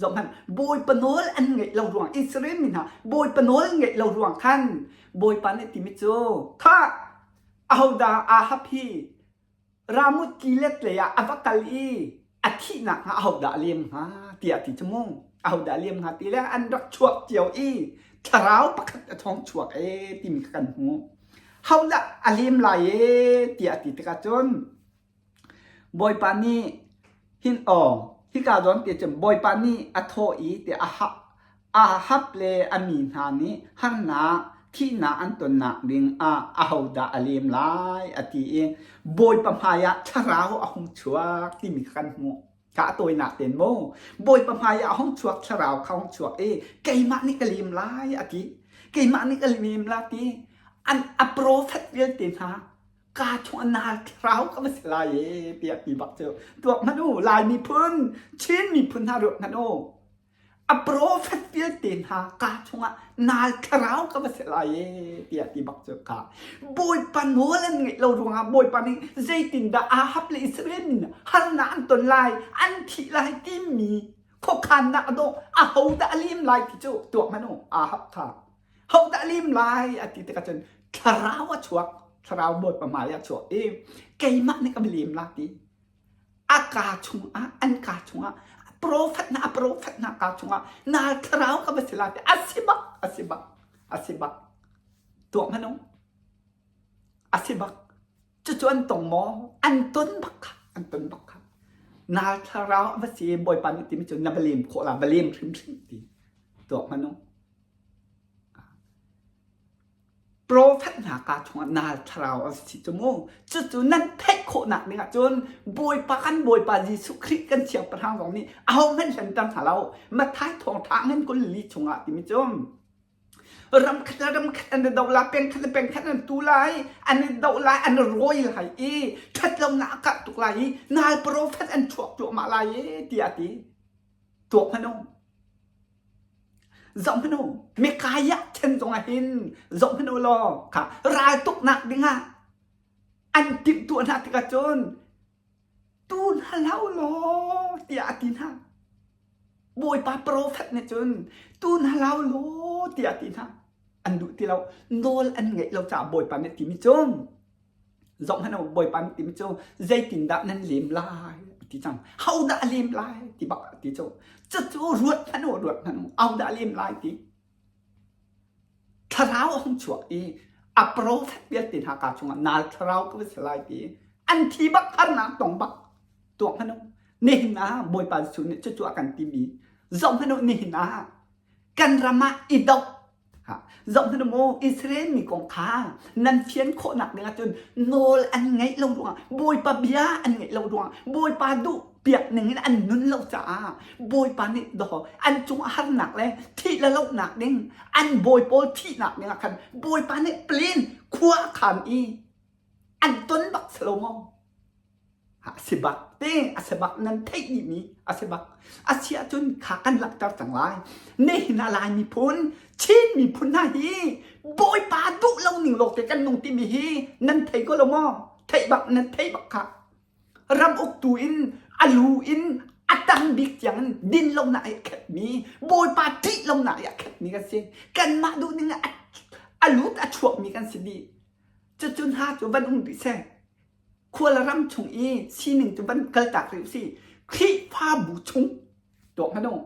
Zohhmanh, Bawipa nawl an ngeih lo ruang Israel mi hna Bawipa nawl ngeih lo ruang khan Bawipa nih timi cu khah ahodah Ahab hi Ramuth Gilead lei ah a va kal i. A thihnak hnga ahodah a lem hnga tiah ti cu mu. Ahodah a lem hnga ti le an rak chuak cio i thlarau pakhat a thawng chuak ee timi kha kan hmuh. Hodah a lem lai ee tiah ti tikah cun Bawipa nih hin aw hika zawn te cun Bawipa nih a thawh i tiah a hap Ahab le a mi hna nih harnak, thihnak an tonnak ding ah ahodah a lem lai a ti i Bawipa hmaiah thlarau a hung chuak timi kha kan hmuh. Ka a tawinak tein mu. Bawipa hmaiah a hung chuak thlarau kha hung chuak i keimah nih ka lim lai a ti. Keimah nih ka lim lai ti. An a profet vialte hna ka chung a nal thlarau ka va si lai e tiah ti bak cu tuak hmanh u Lai miphun Chin miphun hna ruat hmanh u A profet vialte hna kaa chungah nal thlarau ka va si lai ee tiah ti bak cu ka Bawipa nawl an ngeih lo ruangah Bawipa nih zeitindah Ahab le Israel mi harnak an ton lai an thih lai timi khuakhannak a dawh ahodah a lim lai ti cu tuak hmanh u Ahab kha hodah a lim lai a ti tikah cun thlarau a chuak thlarau Bawipa hmai ah a chuak i keimah nih ka va lim la ti A kaa chungah an kaa chungah profet hna a profet hna kaa chungah nal thlarau ka va si lai ti a si bak a si bak a si bak tuah hmanh u a si bak cucu an tong maw an ton bak kha an ton bak kha nal thlarau a va si bawipa nih timi cu na va lem khawh la va lem hrimhrim ti tuah hmanh u Profet hna kaa chungah nal thlarau a si cu mu. Cucu nan theih khawhnak ding ahcun Bawipa kan Bawipa Jesuh Khrih kan Siangpahrang zong nih ahohmanh hlenter hna lo. Matthai thawngṭha ngan 24 chungah timi cu ram khat le ram khat an i do lai, peng khat le peng khat an tu lai, an i do lai, an i rawi lai i ṭhatlonak a karh tuk lai i nal profet an chuak cuahmah lai i tiah a ti. Tuak hmanh u. Zohhmanh u, Micaiah chan zongah hin zohhmanh u law kha raltuknak dingah an timhtuah hna tikah cun tu hna hlah u law tiah a ti hna. Bawipa profet nih cun tu hna hlah u law tiah a ti hna. An duh ti lo. Nawl an ngeih lo caah Bawipa nih a timi cu Zohhmanh u, Bawipa nih timi cu zeitindah nan lem lai a ti cang. Hodah a lem lai ti bak a ti cu. Cucu ruat hmanh u, ruat hmanh u. Ahodah a lem lai ti. Thlarau a hung chuak i a profet vialte hna kaa chungah nal thlarau ka va si lai ti. An thi bak harnak tong bak. Tuak hmanh u. Nihin ah Bawipa Jesuh nih cucu a kan timi. Zohhmanh u nihin ah kan ram ah i doh Zohhmanh maw Israel mi kong kha nan fian khawhnak ding ahcun nawl an ngeih lo ruangah Bawipa bia an ngeih lo ruangah Bawipa duh piak ning in an nun lo caah Bawipa nih daw an cungah harnak le thih le lohnak ding an bawi pawl thihnak ding ah khan Bawipa nih plan khua a khan i an ton bak si lo maw? A si bak te, a si bak nan theih dihmi a si bak. A si ahcun kha kan langhter cang lai. Nihin ah Lai miphun, Chin miphun hna hi Bawipa duh lo ning lawng te kan nung timi hi nan thei ko lo maw? Theih bak nan theih bak kha. Ram uktu in a lu in a tang bik tiang in din lonak i a khatmi, Bawipa ṭih lonak i a khatmi kan si. Kanmah duh ning a, a lut a chuakmi kan si dih. Cucu hna cu van um rih seh. Khual ram chung i sining cu van kaltak rih usih. Khrihfabu chung tuak hmanh u.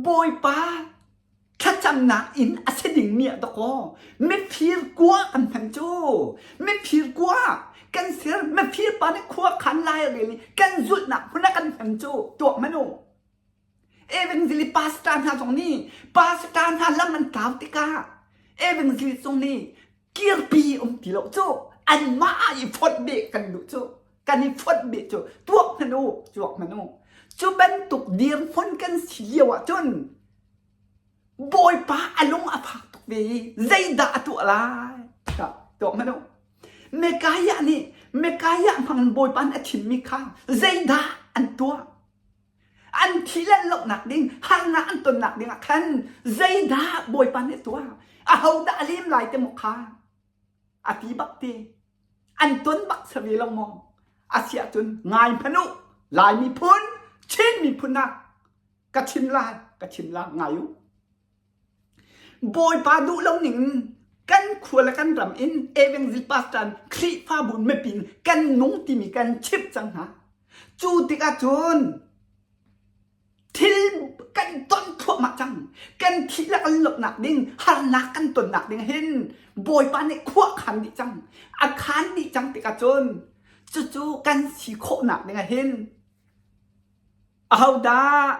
Bawipa thlacamnak in a si dingmi ah dakaw mifir kua kan hman cu mifir kua kan ser mifir pa nih khua khan lai a rel i kan zulhnak hmun ah kan hman cu tuak hmanh u. Evangelist pastor hna zong nih pastor hna lam an tlau tikah evangelist zong nih kirpi um ti lo cu anmah ah i fonh beh kan duh cu kan i fonh beh cu tuak hmanh u tuak hmanh u cu bantuk dirhmun kan si lio ah cun bawipa a lung a fak tuk ve i zeidah a tuah lai tuak hmanh u Mekaiah nih Mekaiah hmang bawipa nih a thimmi kha zeidah an tuah An thih le lohnak ding, harnak an tonnak ding ah khan zeidah Bawipa nih a tuah? Ahodah a lem lai te maw kha? A ti bak te. An ton bak si ve lo maw? A si ahcun ngai hmanh u, Lai miphun, Chin miphun ah ka chim lai, ka chim lai, ngai u. Bawipa duh lo ning kan khua le kan ram in Evangel Pastor Khrihfabu mipi kan nung timi kan chimh cang hna. Cu tikah cun thil kan ton thluahmah cang. Kan thih le kan lawmhnak ding, harnak kan tonnak ding hin Bawipa nih khua khan dih cang. A khan dih cang tikah cun cucu kan si khawhnak ding ah hin ahodah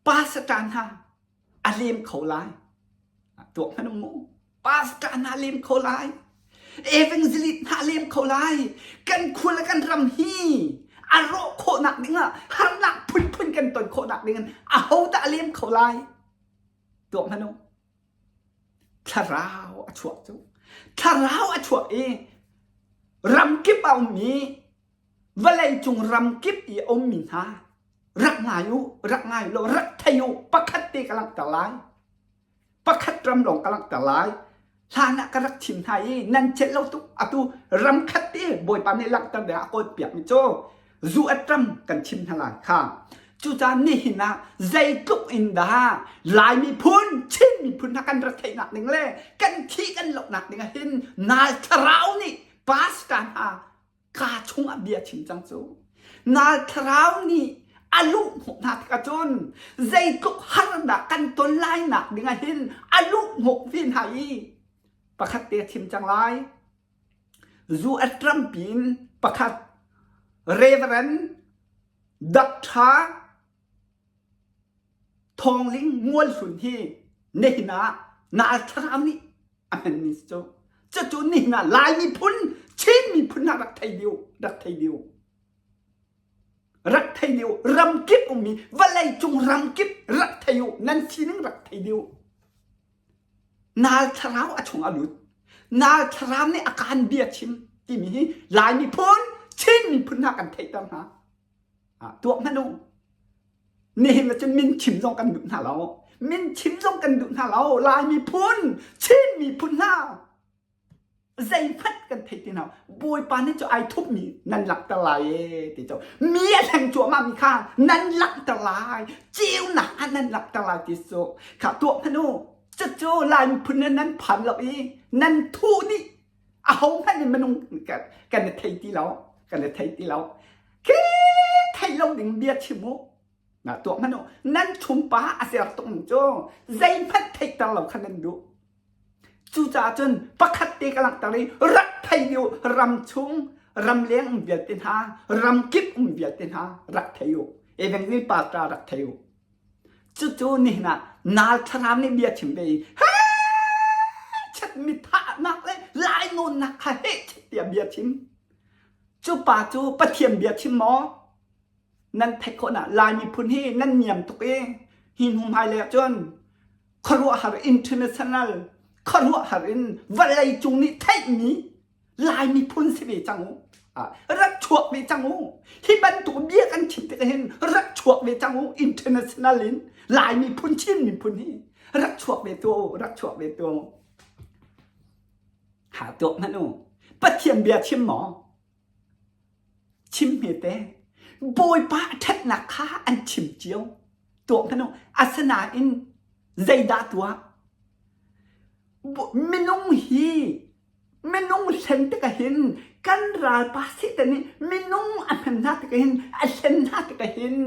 pastor hna a lem kho lai? Tuak hmanh um mu. Pastor hna lem kho lai. Evangelist hna lem kho lai. Kan khua le kan ram hi a rawh khawhnak ding ah harnak phunphun kan ton khawhnak ding in ahodah a lem kho lai? Tuak hmanh u. Thlarau a chuak cu. Thlarau a chuak i ramkip a ummi vawleicung ramkip i a ummi hna rak ngai u, rak ngai law rak thei u, pakhat te ka langhter lai. Pakhat ram lawng ka langhter lai. Hlan ah ka rak chim hna i nan celh lo tuk. Atu ram khat te Bawipa nih langhter ding ah a kawl piakmi cu zu-at ram kan chim hna lai kha. Cucaah nihin ah zeitluk in dah Lai miphun, Chin miphun hna kan retheihnak ding le kan thih kan lohnak ding ah hin nal thlarau nih pastor hna kaa chungah bia chim cang cu. Nal thlarau nih a luh hnawh hna tikah cun zeitluk harnak kan ton lai nak ding ah hin a luh hnawh ve hna i pakhat te a chim cang lai. Zu a trampi in pakhat Reverend Doctor Thawng Ling Mualhlun hi nihin ah nal thlarau nih a hmanmi si cu. Cucu nihin ah Lai miphun, Chin miphun hna rak thei dih u, rak thei dih u. Rak thei dih u. Ramkip ummi vawleicung ramkip rak thei u. Nan sining rak thei dih u. Nal thlarau a chung a lut. Nal thlarau nih a kaan bia chim timi hi Lai miphun, Chin miphun hna kan theihter hna. Tuak hmanh u. Nihin ah cun min chim zong kan duh hna lo. Min chim zong kan duh hna lo. Lai miphun, Chin miphun hna zeihmanh kan thei ti hna. Bawipa nih cu ai thupmi nan langhter lai e ti cu. Mi a hleng cuahmah mi kha nan langhter lai. Ceunak ah nan langhter lai ti cu. Kha tuah hmanh u. Cucu Lai miphun nih nan phan lo i nan thuh dih. Ahohmanh in minung kan i thei ti lo. Kan i thei ti lo. Khi thei lo ding bia chim u. Na tuah hmanh u. Nan chungpa a ser tuk ning cu zeihmanh theihter lo kha nan duh. Cucaah cun pakhat te ka langhter i rak thei u ram chung ramleng um vialte hna ramkip um vialte hna rak thei u. Evangelist pastor rak thei u. Cucu nihin ah nal thlarau nih bia chim ve i chet mi thahnak le lainawnnak kha heh chet tiah bia chim. Cu pa cu Pathian bia chim maw? Nan theih khawh na Lai miphun hi nan niam tuk i hi hnu hmailei ah cun khuaruahhar international khuaruahhar in vawlei cung nih theihmi Lai miphun si ve cang u. Rak chuak ve cang u. Hi bantuk bia kan chim tik hin rak chuak ve cang u international in Lai miphun Chin miphun hi rak chuak ve tuah u rak chuak ve tuah u. Ha tuak hmanh u. Pathian bia chim maw? Chim hmete. Bawipa a ṭhatnak kha an chim cio. Tuah hmanh u. Asinain zeidah tuah? Minung hi minung hlen tikah hin kan ralpa Satan nih minung a hman hna tikah hin a hlen hna tikah hin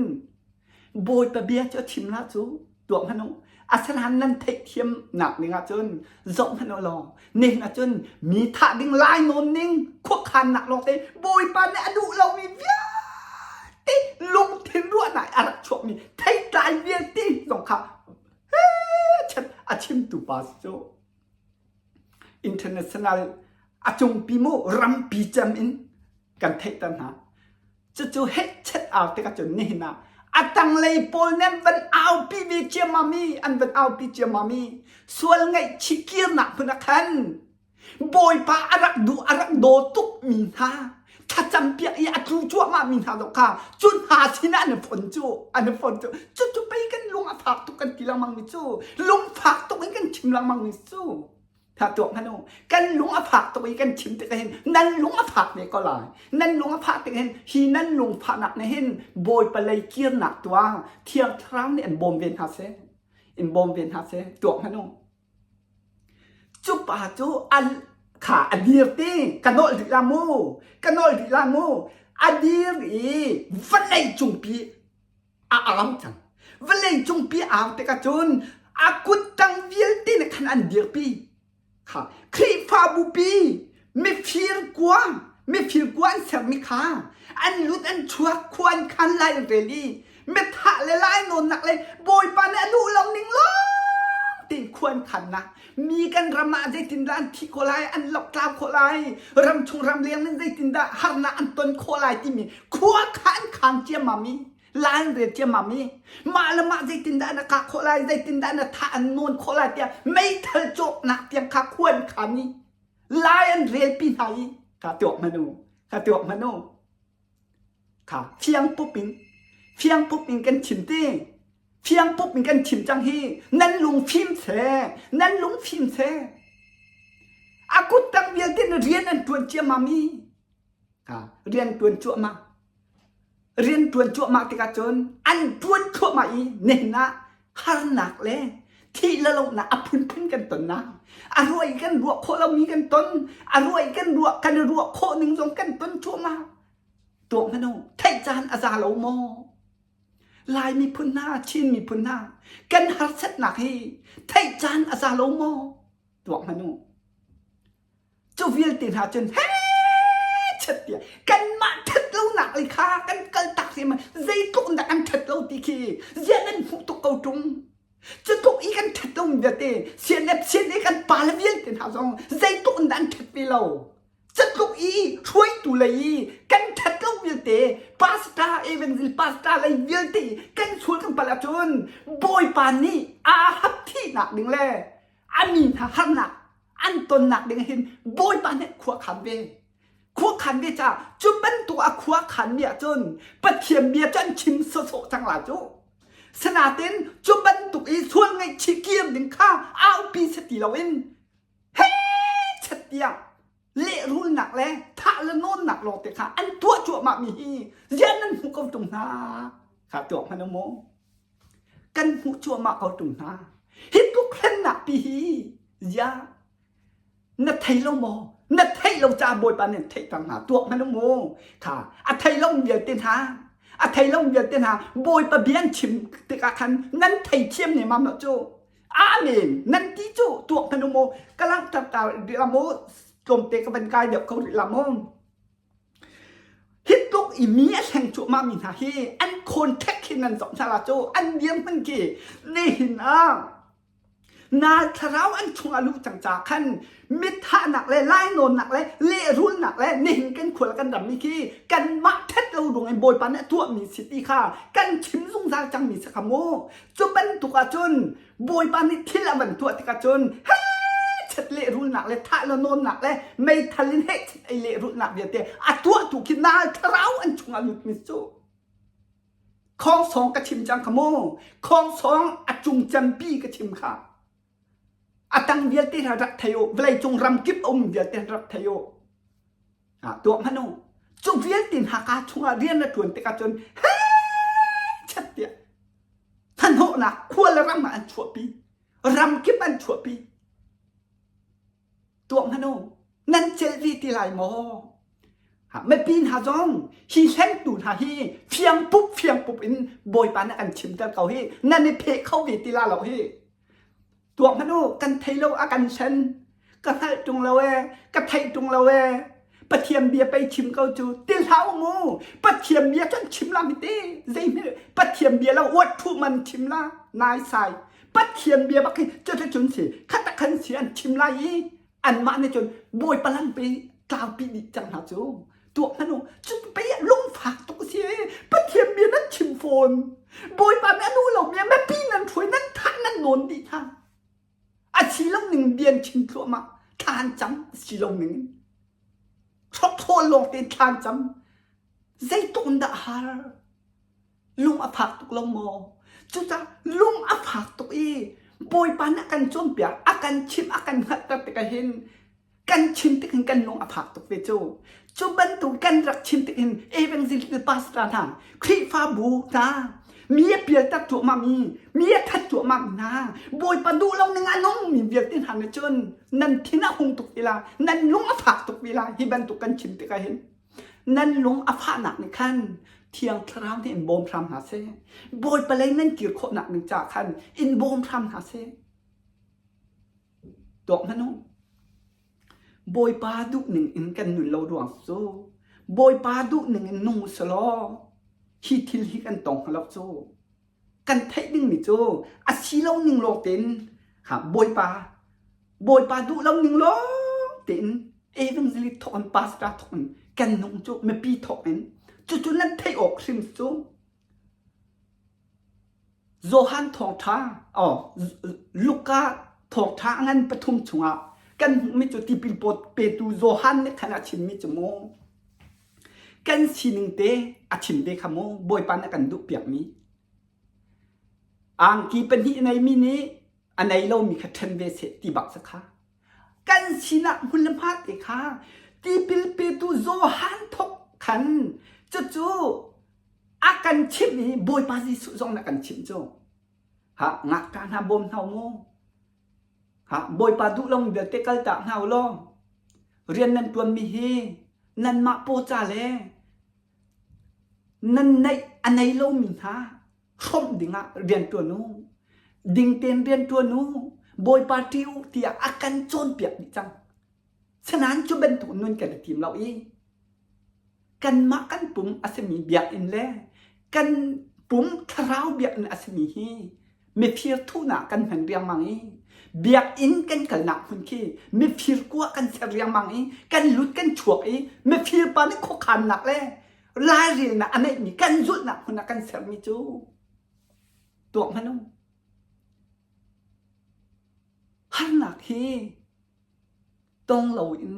Bawipa bia cu a chim la cu tuah hmanh u. Asinain nan theihthiam nak ding ahcun zoh hmanh u law nihin ahcun mi thah ding lainawn ning khuakhannak lawngte Bawipa nih a duh lomi vialte lungthin ruahnak a rak chuakmi theitlai vialte zong kha a chimtu pa cu international a cungpi mu rampi cem in kan theihter hna. Cucu hehchet au tikah cun nihin ah a tanglei pawl nih an van aupi ve ciammam i an van aupi ciammam i sual ngaihchih kirnak hmun ah khan Bawipa a rak duh a rak daw tukmi hna thlacam piak i a tlu cuahmah mi hna zong kha cu hna sinah an i fon cu an i fon cu cucu pei kan lung a fak tuk kan ti lengmang mi cu lungfak tuk in kan chim lengmang mi cu Tha tuak hmanh u. Kan lung a fak tuk i kan chim tik hin nan lung a fak ve ko lai. Nan lung a fah tik hin hi nan lungfahnak nih hin Bawipa lei kirnak tuah Thiang Thlarau nih an bawm ve hna seh. In bawm ve hna seh. Tuak hmanh u. Cu pa cu al kha a dir ti ka nolh rih la mu. Ka nolh rih la mu. A dir i vawlei cungpi a au cang. Vawlei cungpi a au tikah cun a kuttang vialte nih khan an dirpi. Kha Khrihfabupi mifir kua mifir kua an sermi kha an lut an chuak khua an khan lai an rel i mithah le lainawnnak le Bawipa nih a duh lo ning lawng tein khua an khannak mi kan ram ah zeitindah an thih khawh lai an loktlau khawh lai ramchung ramleng in zeitindah harnak an ton khawh lai timi khua kha an khan ciammam i lai an rel ciammam i mah le mah zeitindah na kah khawh lai zeitindah na thah an nawn khawh lai tiah meithal cawknak tiang kha khua an khan i lai an relpi hna i kha tuak hmanh u kha tuak hmanh u kha fiang pup in fiang pup in kan chim ti fiang pup in kan chim cang hi nan lung fim seh nan lung fim seh a kut tang vialte na rian an tuan ciammam i kha rian tuan cuahmah rian tuan cuahmah tikah cun an tuan thluahmah i nihin ah harnak le thih le lohnak a phunphun kan ton na a ruai kan ruah khawh lomi kan ton a ruai kan ruah kan i ruah khawh ning zong kan ton cuahmah tuah hmanh u theih caan a za lo maw Lai miphun hna Chin miphun hna kan harsatnak hi theih caan a za lo maw tuah hmanh u Cu vialte hna cun he chet tiah kanmah ṭhat lonak lei kha kan kaltak hrim zeitluk in dah kan ṭhat lo ti khi ziah nan hmuh tuk ko ṭung. Cu tluk i kan ṭhat lomi vialte CNF CNA kan pale vialte hna zong zeitluk in dah an ṭhat ve lo. Cu tluk i hruaitu lei i kan ṭhat lo vialte pastor evangel pastor lei vialte kan sual kan palh ahcun Bawipa nih aa hap thihnak ding le a mi hna harnak an tonnak ding hin Bawipa nih khua khan ve. Khua khan ve caah cu bantuk a khua khan mi ahcun Pathian bia cu an chim sawsawh cang lai cu. Sinain cu bantuk i sual ngaihchih kir ding kha aupi si ti loin he chet tiang lehrulnak le thah le nawnnak lawng te kha an tuah cuahmah mi hi ziah nan hmuh ko tung hna kha tuah hmanh maw kan hmuh cuahmah ko tung hna hi tluk hlennak pi hi ziah na thei lo maw na theih lo caah bawipa nih theih cang hna tuak hmanh mu kha a thei lo vialte hna a thei lo vialte hna bawipa bia an chim tikah khan nan thei thiam ne mam lo cu amen nan ti cu tuak hmanh mu ka langhter ta rih la mu tlawmte ka van kai deuh ko rih la mu Hi tluk i mi a hleng cuahmah mi hna hi an contact hi nan zoh hna la cu an dirhmun khi nihin ah na thlarau an chung ah luh cang ca khan mithahnak le lainawnnak le lehrulnak le nihin kan khual kan ram mi khi kanmah ṭhat lo ruang in Bawipa nih a tuahmi si ti kha kan chim zungzal cangmi si kha mu cu bantuk ahcun Bawipa nih thil a van tuah tikah cun chet lehrulnak le thah le nawnnak le meithal in heh chet ei lehrulnak vialte a tuahtu khi nal thlarau an chungah lutmi cu khawngsawng ka chim cang kha mu khawngsawng a cung campi ka chim kha a tang vialte hna rak thei u vawleicung ram kip a um vialte rak thei u tuah hmanh u cu vialte hna ka chungah rian na ṭuan tikah cun he chet tiah hnahnawhnak khua le ram ah an chuahpi ram kip an chuahpi tuah hmanh u nan celh ve ti lai maw mipi hna zong hi hlengtu hna hi fiang pup fiang pup in bawipa nih an chimter ko hi nan i pheh kho ve ti la lo hi Tuak hmanh u, kan thei lo a kan hlen. Ka hngalh ṭung lo ee, ka theih ṭung lo ee. Pathian bia pei chim ko cu ti hlah u mu. Pathian bia cu an chim la mi te. Zeihmanh Pathian bia lo uat thuh man chim la nai sai. Pathian bia bak hi cuticun si khat khan si an chim lai i anmah nih cun Bawipa lam pe tlaupi dih cang hna cu. Tuak hmanh u, cu pei ah lungfak tuk a si ee. Pathian bia nan chim fawn. Bawipa nih a duh lomi ah mipi nan hruai nan thah nan nawn dih hna. A si lo ning bia an chim thluahmah. Thla an cam a si lo ning in. Hrokhrol lawng tein thla an cam. Zeitluk in dah har. Lung a fak tuk lo maw? Cucaah lung a fak tuk i Bawipa nih a kan cawnpiak, a kan chimh, a kan hngalhter tikah hin kan chim tik hin kan lung a fak tuk ve cu. Cu bantuk kan rak chim tik hin evangelist pastor hna, Khrihfabu hna, mi a pialter cuahmah mi, mi a that cuahmah mi hna, Bawipa duh lo ning a nung mi vialte hna nih cun nan thin a hung tuk ti la, nan lung a fak tuk ti la hi bantuk kan chim tikah hin. Nan lung a fahnak nih khan Thiang Thlarau nih in bawm hram hna seh. Bawipa lei nan kir khawhnak ding caah khan in bawm hram hna seh. Tuak hmanh u. Bawipa duhning in kan nun lo ruang cu Bawipa duhning in nung usalaw hi thil hi kan tong hnga lo cu. Kan theih dingmi cu a si lo ning lawng tein ha Bawipa Bawipa duh lo ning lawng tein evangelist thawk in pastor thawk in kan nung cu mipi thawk in cucu nan theih awk hrim cu Johan thawngṭha oh Luka thawngṭha a ngan pathum chungah kan hmuhmi cu tipil petu Johan nih khan a chimmi cu mu kan sining te a chim ve kha mu Bawipa nih a kan duhpiakmi angki pahnih a neimi nih a nei lomi kha ṭhen ve seh ti bak si kha kan sinah hmun le hma te kha tipil petu Johan thawk khan cucu a kan chimh i Bawipa Jesuh zong nih a kan chimh cu ha ngakṭah hna bawm hna mu ha Bawipa duh lo vialte kaltak hna u law rian nan ṭuanmi hi nanmah paw ca le nan neih a nei lomi hna hrawmh dingah rian ṭuan u ding tein rian ṭuan u Bawipa ṭih u tiah a kan cawnpiak dih cang Sanain cu bantuk nun kan i tim lo i kanmah kan pum a simi biakinn le kan pum thlarau biakinn a simi hi mifir thuhnak kan hman riangmang i biakinn kan kalnak hmun khi mifir kua kan ser riangmang i kan lut kan chuak i mifir pa nih khuakhannak le lairelnak a neihmi kan zulhnak hmun ah kan sermi cu tuak hmanh u. Harnak hi tong loin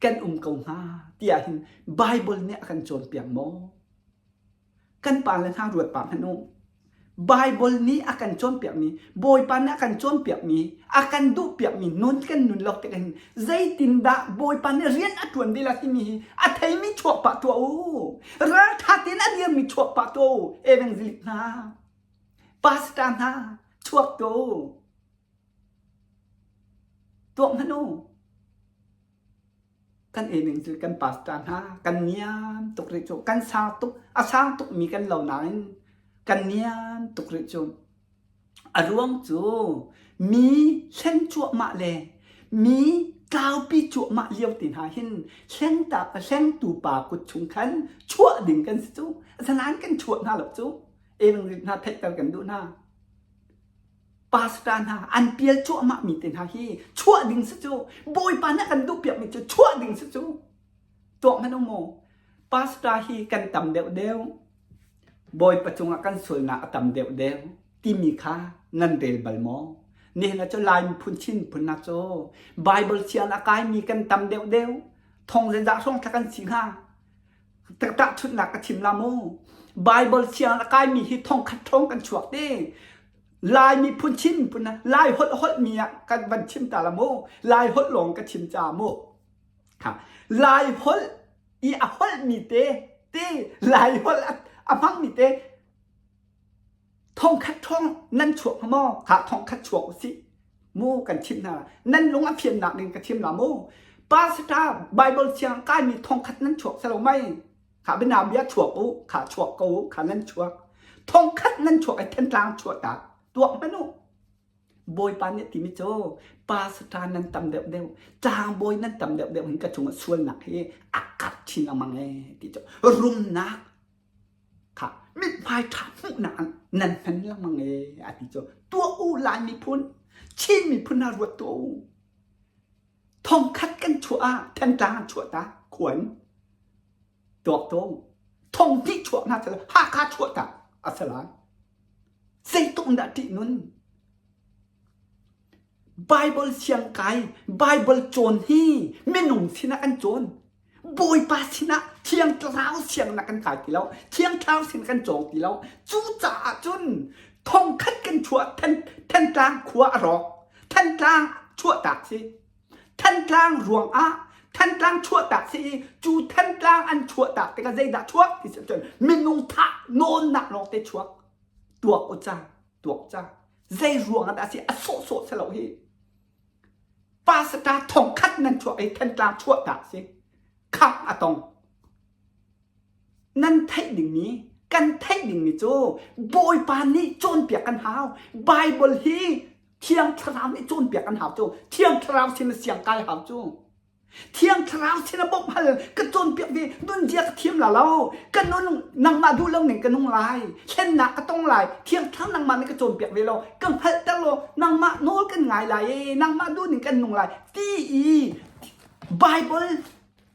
kan um ko hnga tiah hin Baibal nih a kan cawnpiak maw? Kan pale hna ruat pah hmanh u. Baibal nih a kan cawnpiakmi, Bawipa nih a kan cawnpiakmi, a kan duhpiakmi nun kan nun lo tik hin zeitindah Bawipa nih rian a ṭuan ve la timi hi a theimi chuak pah tuah u. Ralṭha tein a dirmi chuak pah tuah u. Evangelist hna, pastor hna, chuak tuah u. Tuak hmanh u. Kan ening cu kan pastor hna kan niam tuk rih cu. Kan sang tuk, a sang tukmi kan lo nain kan niam tuk rih cu. A ruang cu mi hlen cuahmah le mi tlaupi cuahmah lio ti hna hin hlengta hlengtu pa kut chung khan chuah ding kan si cu. Asinain kan chuah hna lo cu. Eng hna theihter kan duh hna. Pastor hna an pial cuahmah mi te hna hi chuah ding si cu Bawipa nih a kan duh piak mi cu chuah ding si cu tuak hmanh u mu pastor hi kan tam deuh deuh Bawipa cungah kan sualnak a tam deuh deuh timi kha nan rel bal maw nihin ah cu Lai miphun Chin miphun hna cu Bible sian a kaimi kan tam deuh deuh thong zeizah hrawng thla kan si hnga Tahchunhnak ka chim la mu. Bible siang a kaimi hi thongkhat ṭhawng kan chuak te. Lai miphun Chin miphun Lai holh holh mi ah kan van chim ta la mu. Lai holh lawng ka chim ca mu. Ha. Lai holh i a holh mi te te Lai holh a hmang mi te Thongkhat ṭhawng nan chuak hnga maw? Khah thongkhat chuak usih. Mu kan chimh hna. Nan lung a fiannak ding ka chim la mu. Pastor Bible siang kaimi thongkhat nan chuak selo mei. Khah bina bia chuak u, khah chuak ko u, khah nan chuak. Thongkhat nan chuak i Thantlang chuah ta. Tuak hmanh u. Bawipa nih timi cu pastor nan tam deuh deuh, tlangbawi nan tam deuh deuh hin ka cungah sualnak hi a karh chin lengmang e ti cu rumnak Kha mithmai ṭha hmuhnak ah nan hman lengmang ee a ti cu tuah u Lai miphun Chin miphun hna ruat tuah u. Thongkhat kan chuah ah Thantlang an chuah ta khuan tuak to thong hnih chuah hna seh Hakha chuah ta a si lai. Zeitluk in dah ṭih nun Bible siangkai Bible cawn hi minung sinah kan cawn. Bawipa sinah Thiang Thlarau siangnak kan kai ti lo. Thiang Thlarau sin kan cawng ti lo. Cucaah cun thongkhat kan chuah Thantlang khua a rawk. Thantlang chuahtak si. Thantlang ruangah Thantlang chuahtak si i cu Thantlang an chuahtak tikah zeidah chuak ti si cun minung thah nawnnak lawngte chuak. Tuak u ca, tuak ca. Zei ruangah dah si a sawhsawh si lo hi. Pastor thongkhat nan chuah i Thantlang chuahtak si. Khang a tong. Nan theih dingmi, kan theih dingmi cu Bawipa nih cawnpiak kan hau. Bible hi Thiang Thlarau nih cawnpiak kan hau cu. Thiang Thlarau sin siang kai hau cu. Thiang Thlarau sin a bawmh hal ka cawnpiak ve nunzia ka thiam la lo. Ka nun nangmah duh lo ning ka nung lai. Thlennak ka tong lai. Thiang Thlarau nangmah nih ka cawnpiak ve lo. Ka hngalhter law nangmah nawl kan ngai lai e. Nangmah duh ning kan nung lai. Ti i Bible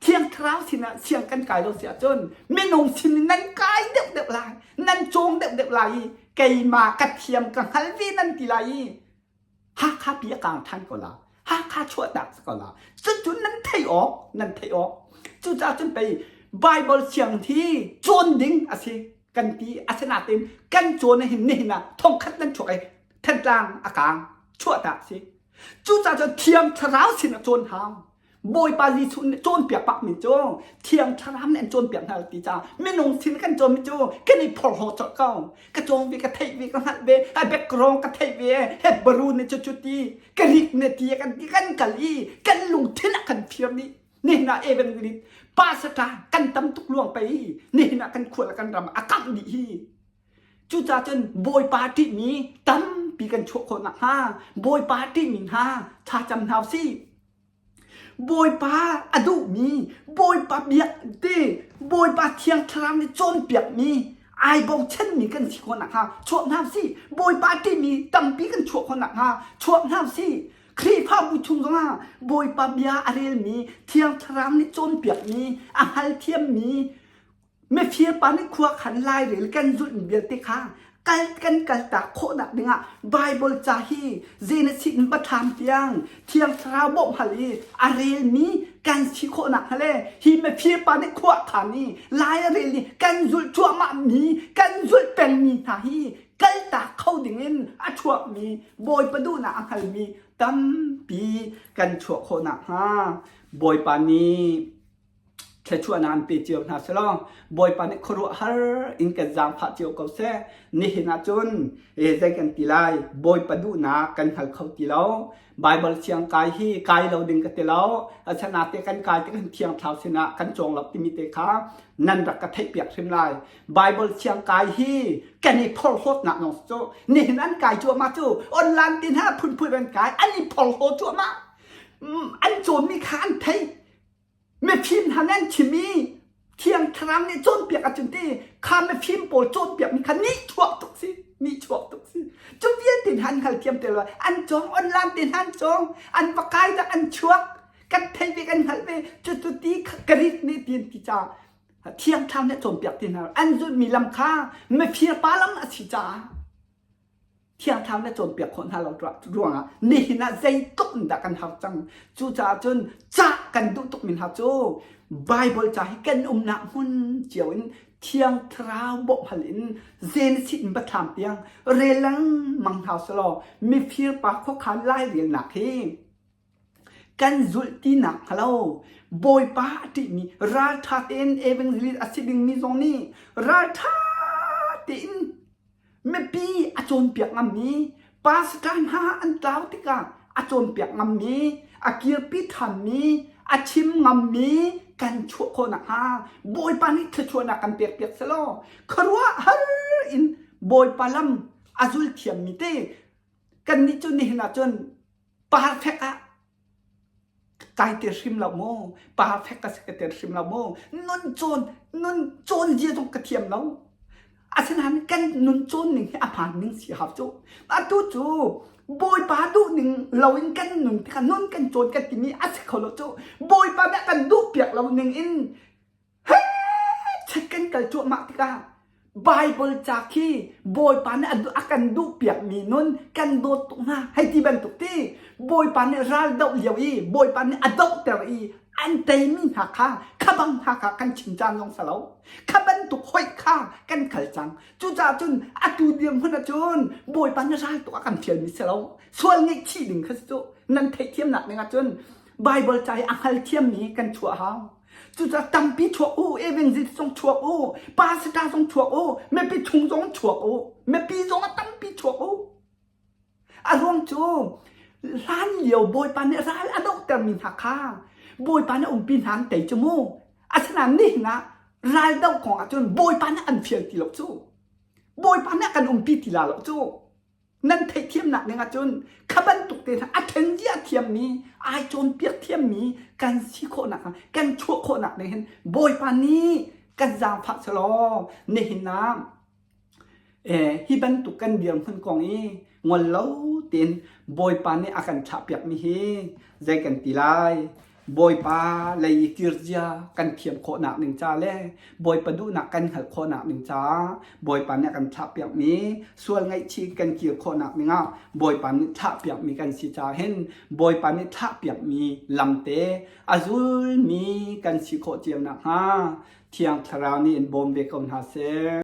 Thiang Thlarau sinah siang kan kai lo si ahcun minung sin in nan kai deuhdeuh lai, nan cawng deuhdeuh lai i keimah ka thiam ka hngal ve nan ti lai i Hakha pi a kang ṭhan ko la. Hakha chuahtak si ko la. Cucu nan theih awk, nan theih awk. Cucaah cun pei Bible siang hi cawn ding a si kan ti asinain kan cawn hin nihin ah thongkhat nan chuak i Thantlang a kang chuahtak si. Cucaah cun Thiang Thlarau sin ah cawn hau. Bawipa Jesuh nih cawnpiak bakmi cu Thiang Thlarau nih an cawnpiak hna ti caah minung sin kan cawnmi cu kan i phorhlaw colh ko. Ka cawng ve, ka theih ve, ka hngalh ve, a background ka theih ve, Hebrew nih cu cu ti, Greek nih ti kan ti kan kal i kan lungthin ah kan fir dih. Nihin ah evangelist pastor kan tam tuk luang pei nihin ah kan khua le kan ram a kangh dih hi. Cucaah cun Bawipa ṭihmi tampi kan chuah khawh nakhnga Bawipa ṭihmi hna thlacam hna usih. Bawipa a duhmi, Bawipa biak ti, Bawipa Thiang Thlarau nih cawnpiakmi, ai bochanmi kan si khawh nakhnga chuah hna usih. Bawipa ṭihmi tampi kan chuah khawh nakhnga chuah hna usih. Khrihfabu chung zongah Bawipa bia a relmi, Thiang Thlarau nih cawnpiakmi, a hngalthiammi, Mifir pa nih khua khan lairel kan zulhmi vialte kha kal kan kaltak khawhnak dingah Baibal ca hi Genesis in Bathlam tiang Thiang Thlarau bawmh hal i a relmi kan si khawhnak hnga le hi mifir pa nih khua khan i lai a rel i kan zulh cuahmahmi kan zulh pengmi hna hi kaltak kho dingin a chuakmi Bawipa duhnak a hngalmi tampi kan chuah khawh nakhnga Bawipa nih thluachuahnak an pe cio hna selaw Bawipa nih khuaruahhar in kan zaangfah cio ko seh. Nihin ah cun zei kan ti lai Bawipa duhnak kan hngal kho ti lo. Bible siang kai hi kai lo ding ka ti lo. Asinain kan kai ti kan thiang thlau sinah kan cawng lo timi te kha nan rak ka theihpiak hrim lai. Bible siang kai hi kan i phorhlawtnak lawng cu nihin an kai cuahmah cu online tin ha phunphun an kai an i phorhlaw cuahmah. An cawnmi kha an thei. Mifim hna nih an chim i Thiang Thlarau nih cawnpiak ahcun ti kha mifim pawl cawnpiakmi kha nihchuak tuk si nihchuak tuk si cu vialte hna an hngalthiam te lo an cawng online te hna an cawng an va kai dah an chuak kan thei ve kan hngalh ve cucu ti Greek nih ti an ti caah Thiang Thlarau nih cawnpiak ti hna an zulhmi lam kha mifir pa lam a si caah Thiang Thlarau na cawnpiak khawh hna lo ruangah nihin ah zeitluk in dah kan har cang. Cucaah cun cah kan duh tukmi hna cu Bible ca hi kan umnak hmun cio in Thiang Thlarau bawmh hal in Genesis in Biathlam tiang rel lengmang hna usih law mifir pa khuakhan lairelnak hi kan zulh tinak hnga lo. Bawipa a ṭihmi ralṭha tein evangelist a si dingmi zong nih ralṭha tein Mipi a cawnpiak ngammi, pastor hna an tlau tikah a cawnpiak ngammi, a kirpi ṭhanmi, a chim ngammi kan chuah khawh nakhnga Bawipa nih thluachuahnak kan pekpiak selaw khuaruahhar in Bawipa lam a zul thiammi te kannih cu nihin ahcun perfect ah kai te hrim lo mu perfect ka si ka te hrim lo mu nun cawn nun cawn zia zong ka thiam lo asinain kan nun cawn ning hi a hmaan ning si hau cu atu cu bawipa duh ning lo in kan nun tikah nun kan cawn kan timi a si kho lo cu bawipa nih kan duh piak lo ning in Chet kan kal cuahmah tikah Bible ca khi Bawipa nih a kan duhpiakmi nun kan dawt tuk hna hei ti bantuk ti Bawipa nih ral doh lio i Bawipa nih a dohter i an teimi hna kha kha bang hna kha kan chim caan zong si lo kha bantuk hoih kha kan kal cang cucaah cun atu dirhmun ahcun Bawipa nih ral tuk a kan fialmi si lo sual ngaihchih ding kha si cu nan theihthiamnak ding ahcun Bible ca i a hngalthiammi kan chuah hau Cucaah tampi chuak u, evangelist zong chuak u, pastor zong chuak u, mipi chung zong chuak u, mipi zong a tampi chuak u. A ruang cu hlan lio Bawipa nih ral a dohtermi hna kha Bawipa nih umpi hna an tei cu mu. Asinain nihin ah Raldoh kong ahcun Bawipa nih an fial ti lo cu. Bawipa nih a kan umpi ti la lo cu. Nan theihthiamnak ning ahcun kha bantuk te hna a ṭhen zia thiammi, ai cawnpiak thiammi kan si khawhnak hnga, kan chuah khawhnak ning hin Bawipa nih kan zaangfah selaw nihin ah hi bantuk kan dirhmun kong i ngol lo tein Bawipa nih a kan thlahpiakmi hi zei kan ti lai? Bawipa lei i kirzia kan thiam khawhnak ding ca le Bawipa duhnak kan hngalh khawhnak ding caah Bawipa nih a kan thlahpiakmi sual ngaihchih kan kir khawhnak dingah Bawipa nih thlahpiakmi kan si caah hin Bawipa nih thlahpiakmi lamte a zulmi kan si khawh cio nakhnga Thiang Thlarau nih in bawm ve ko hna seh.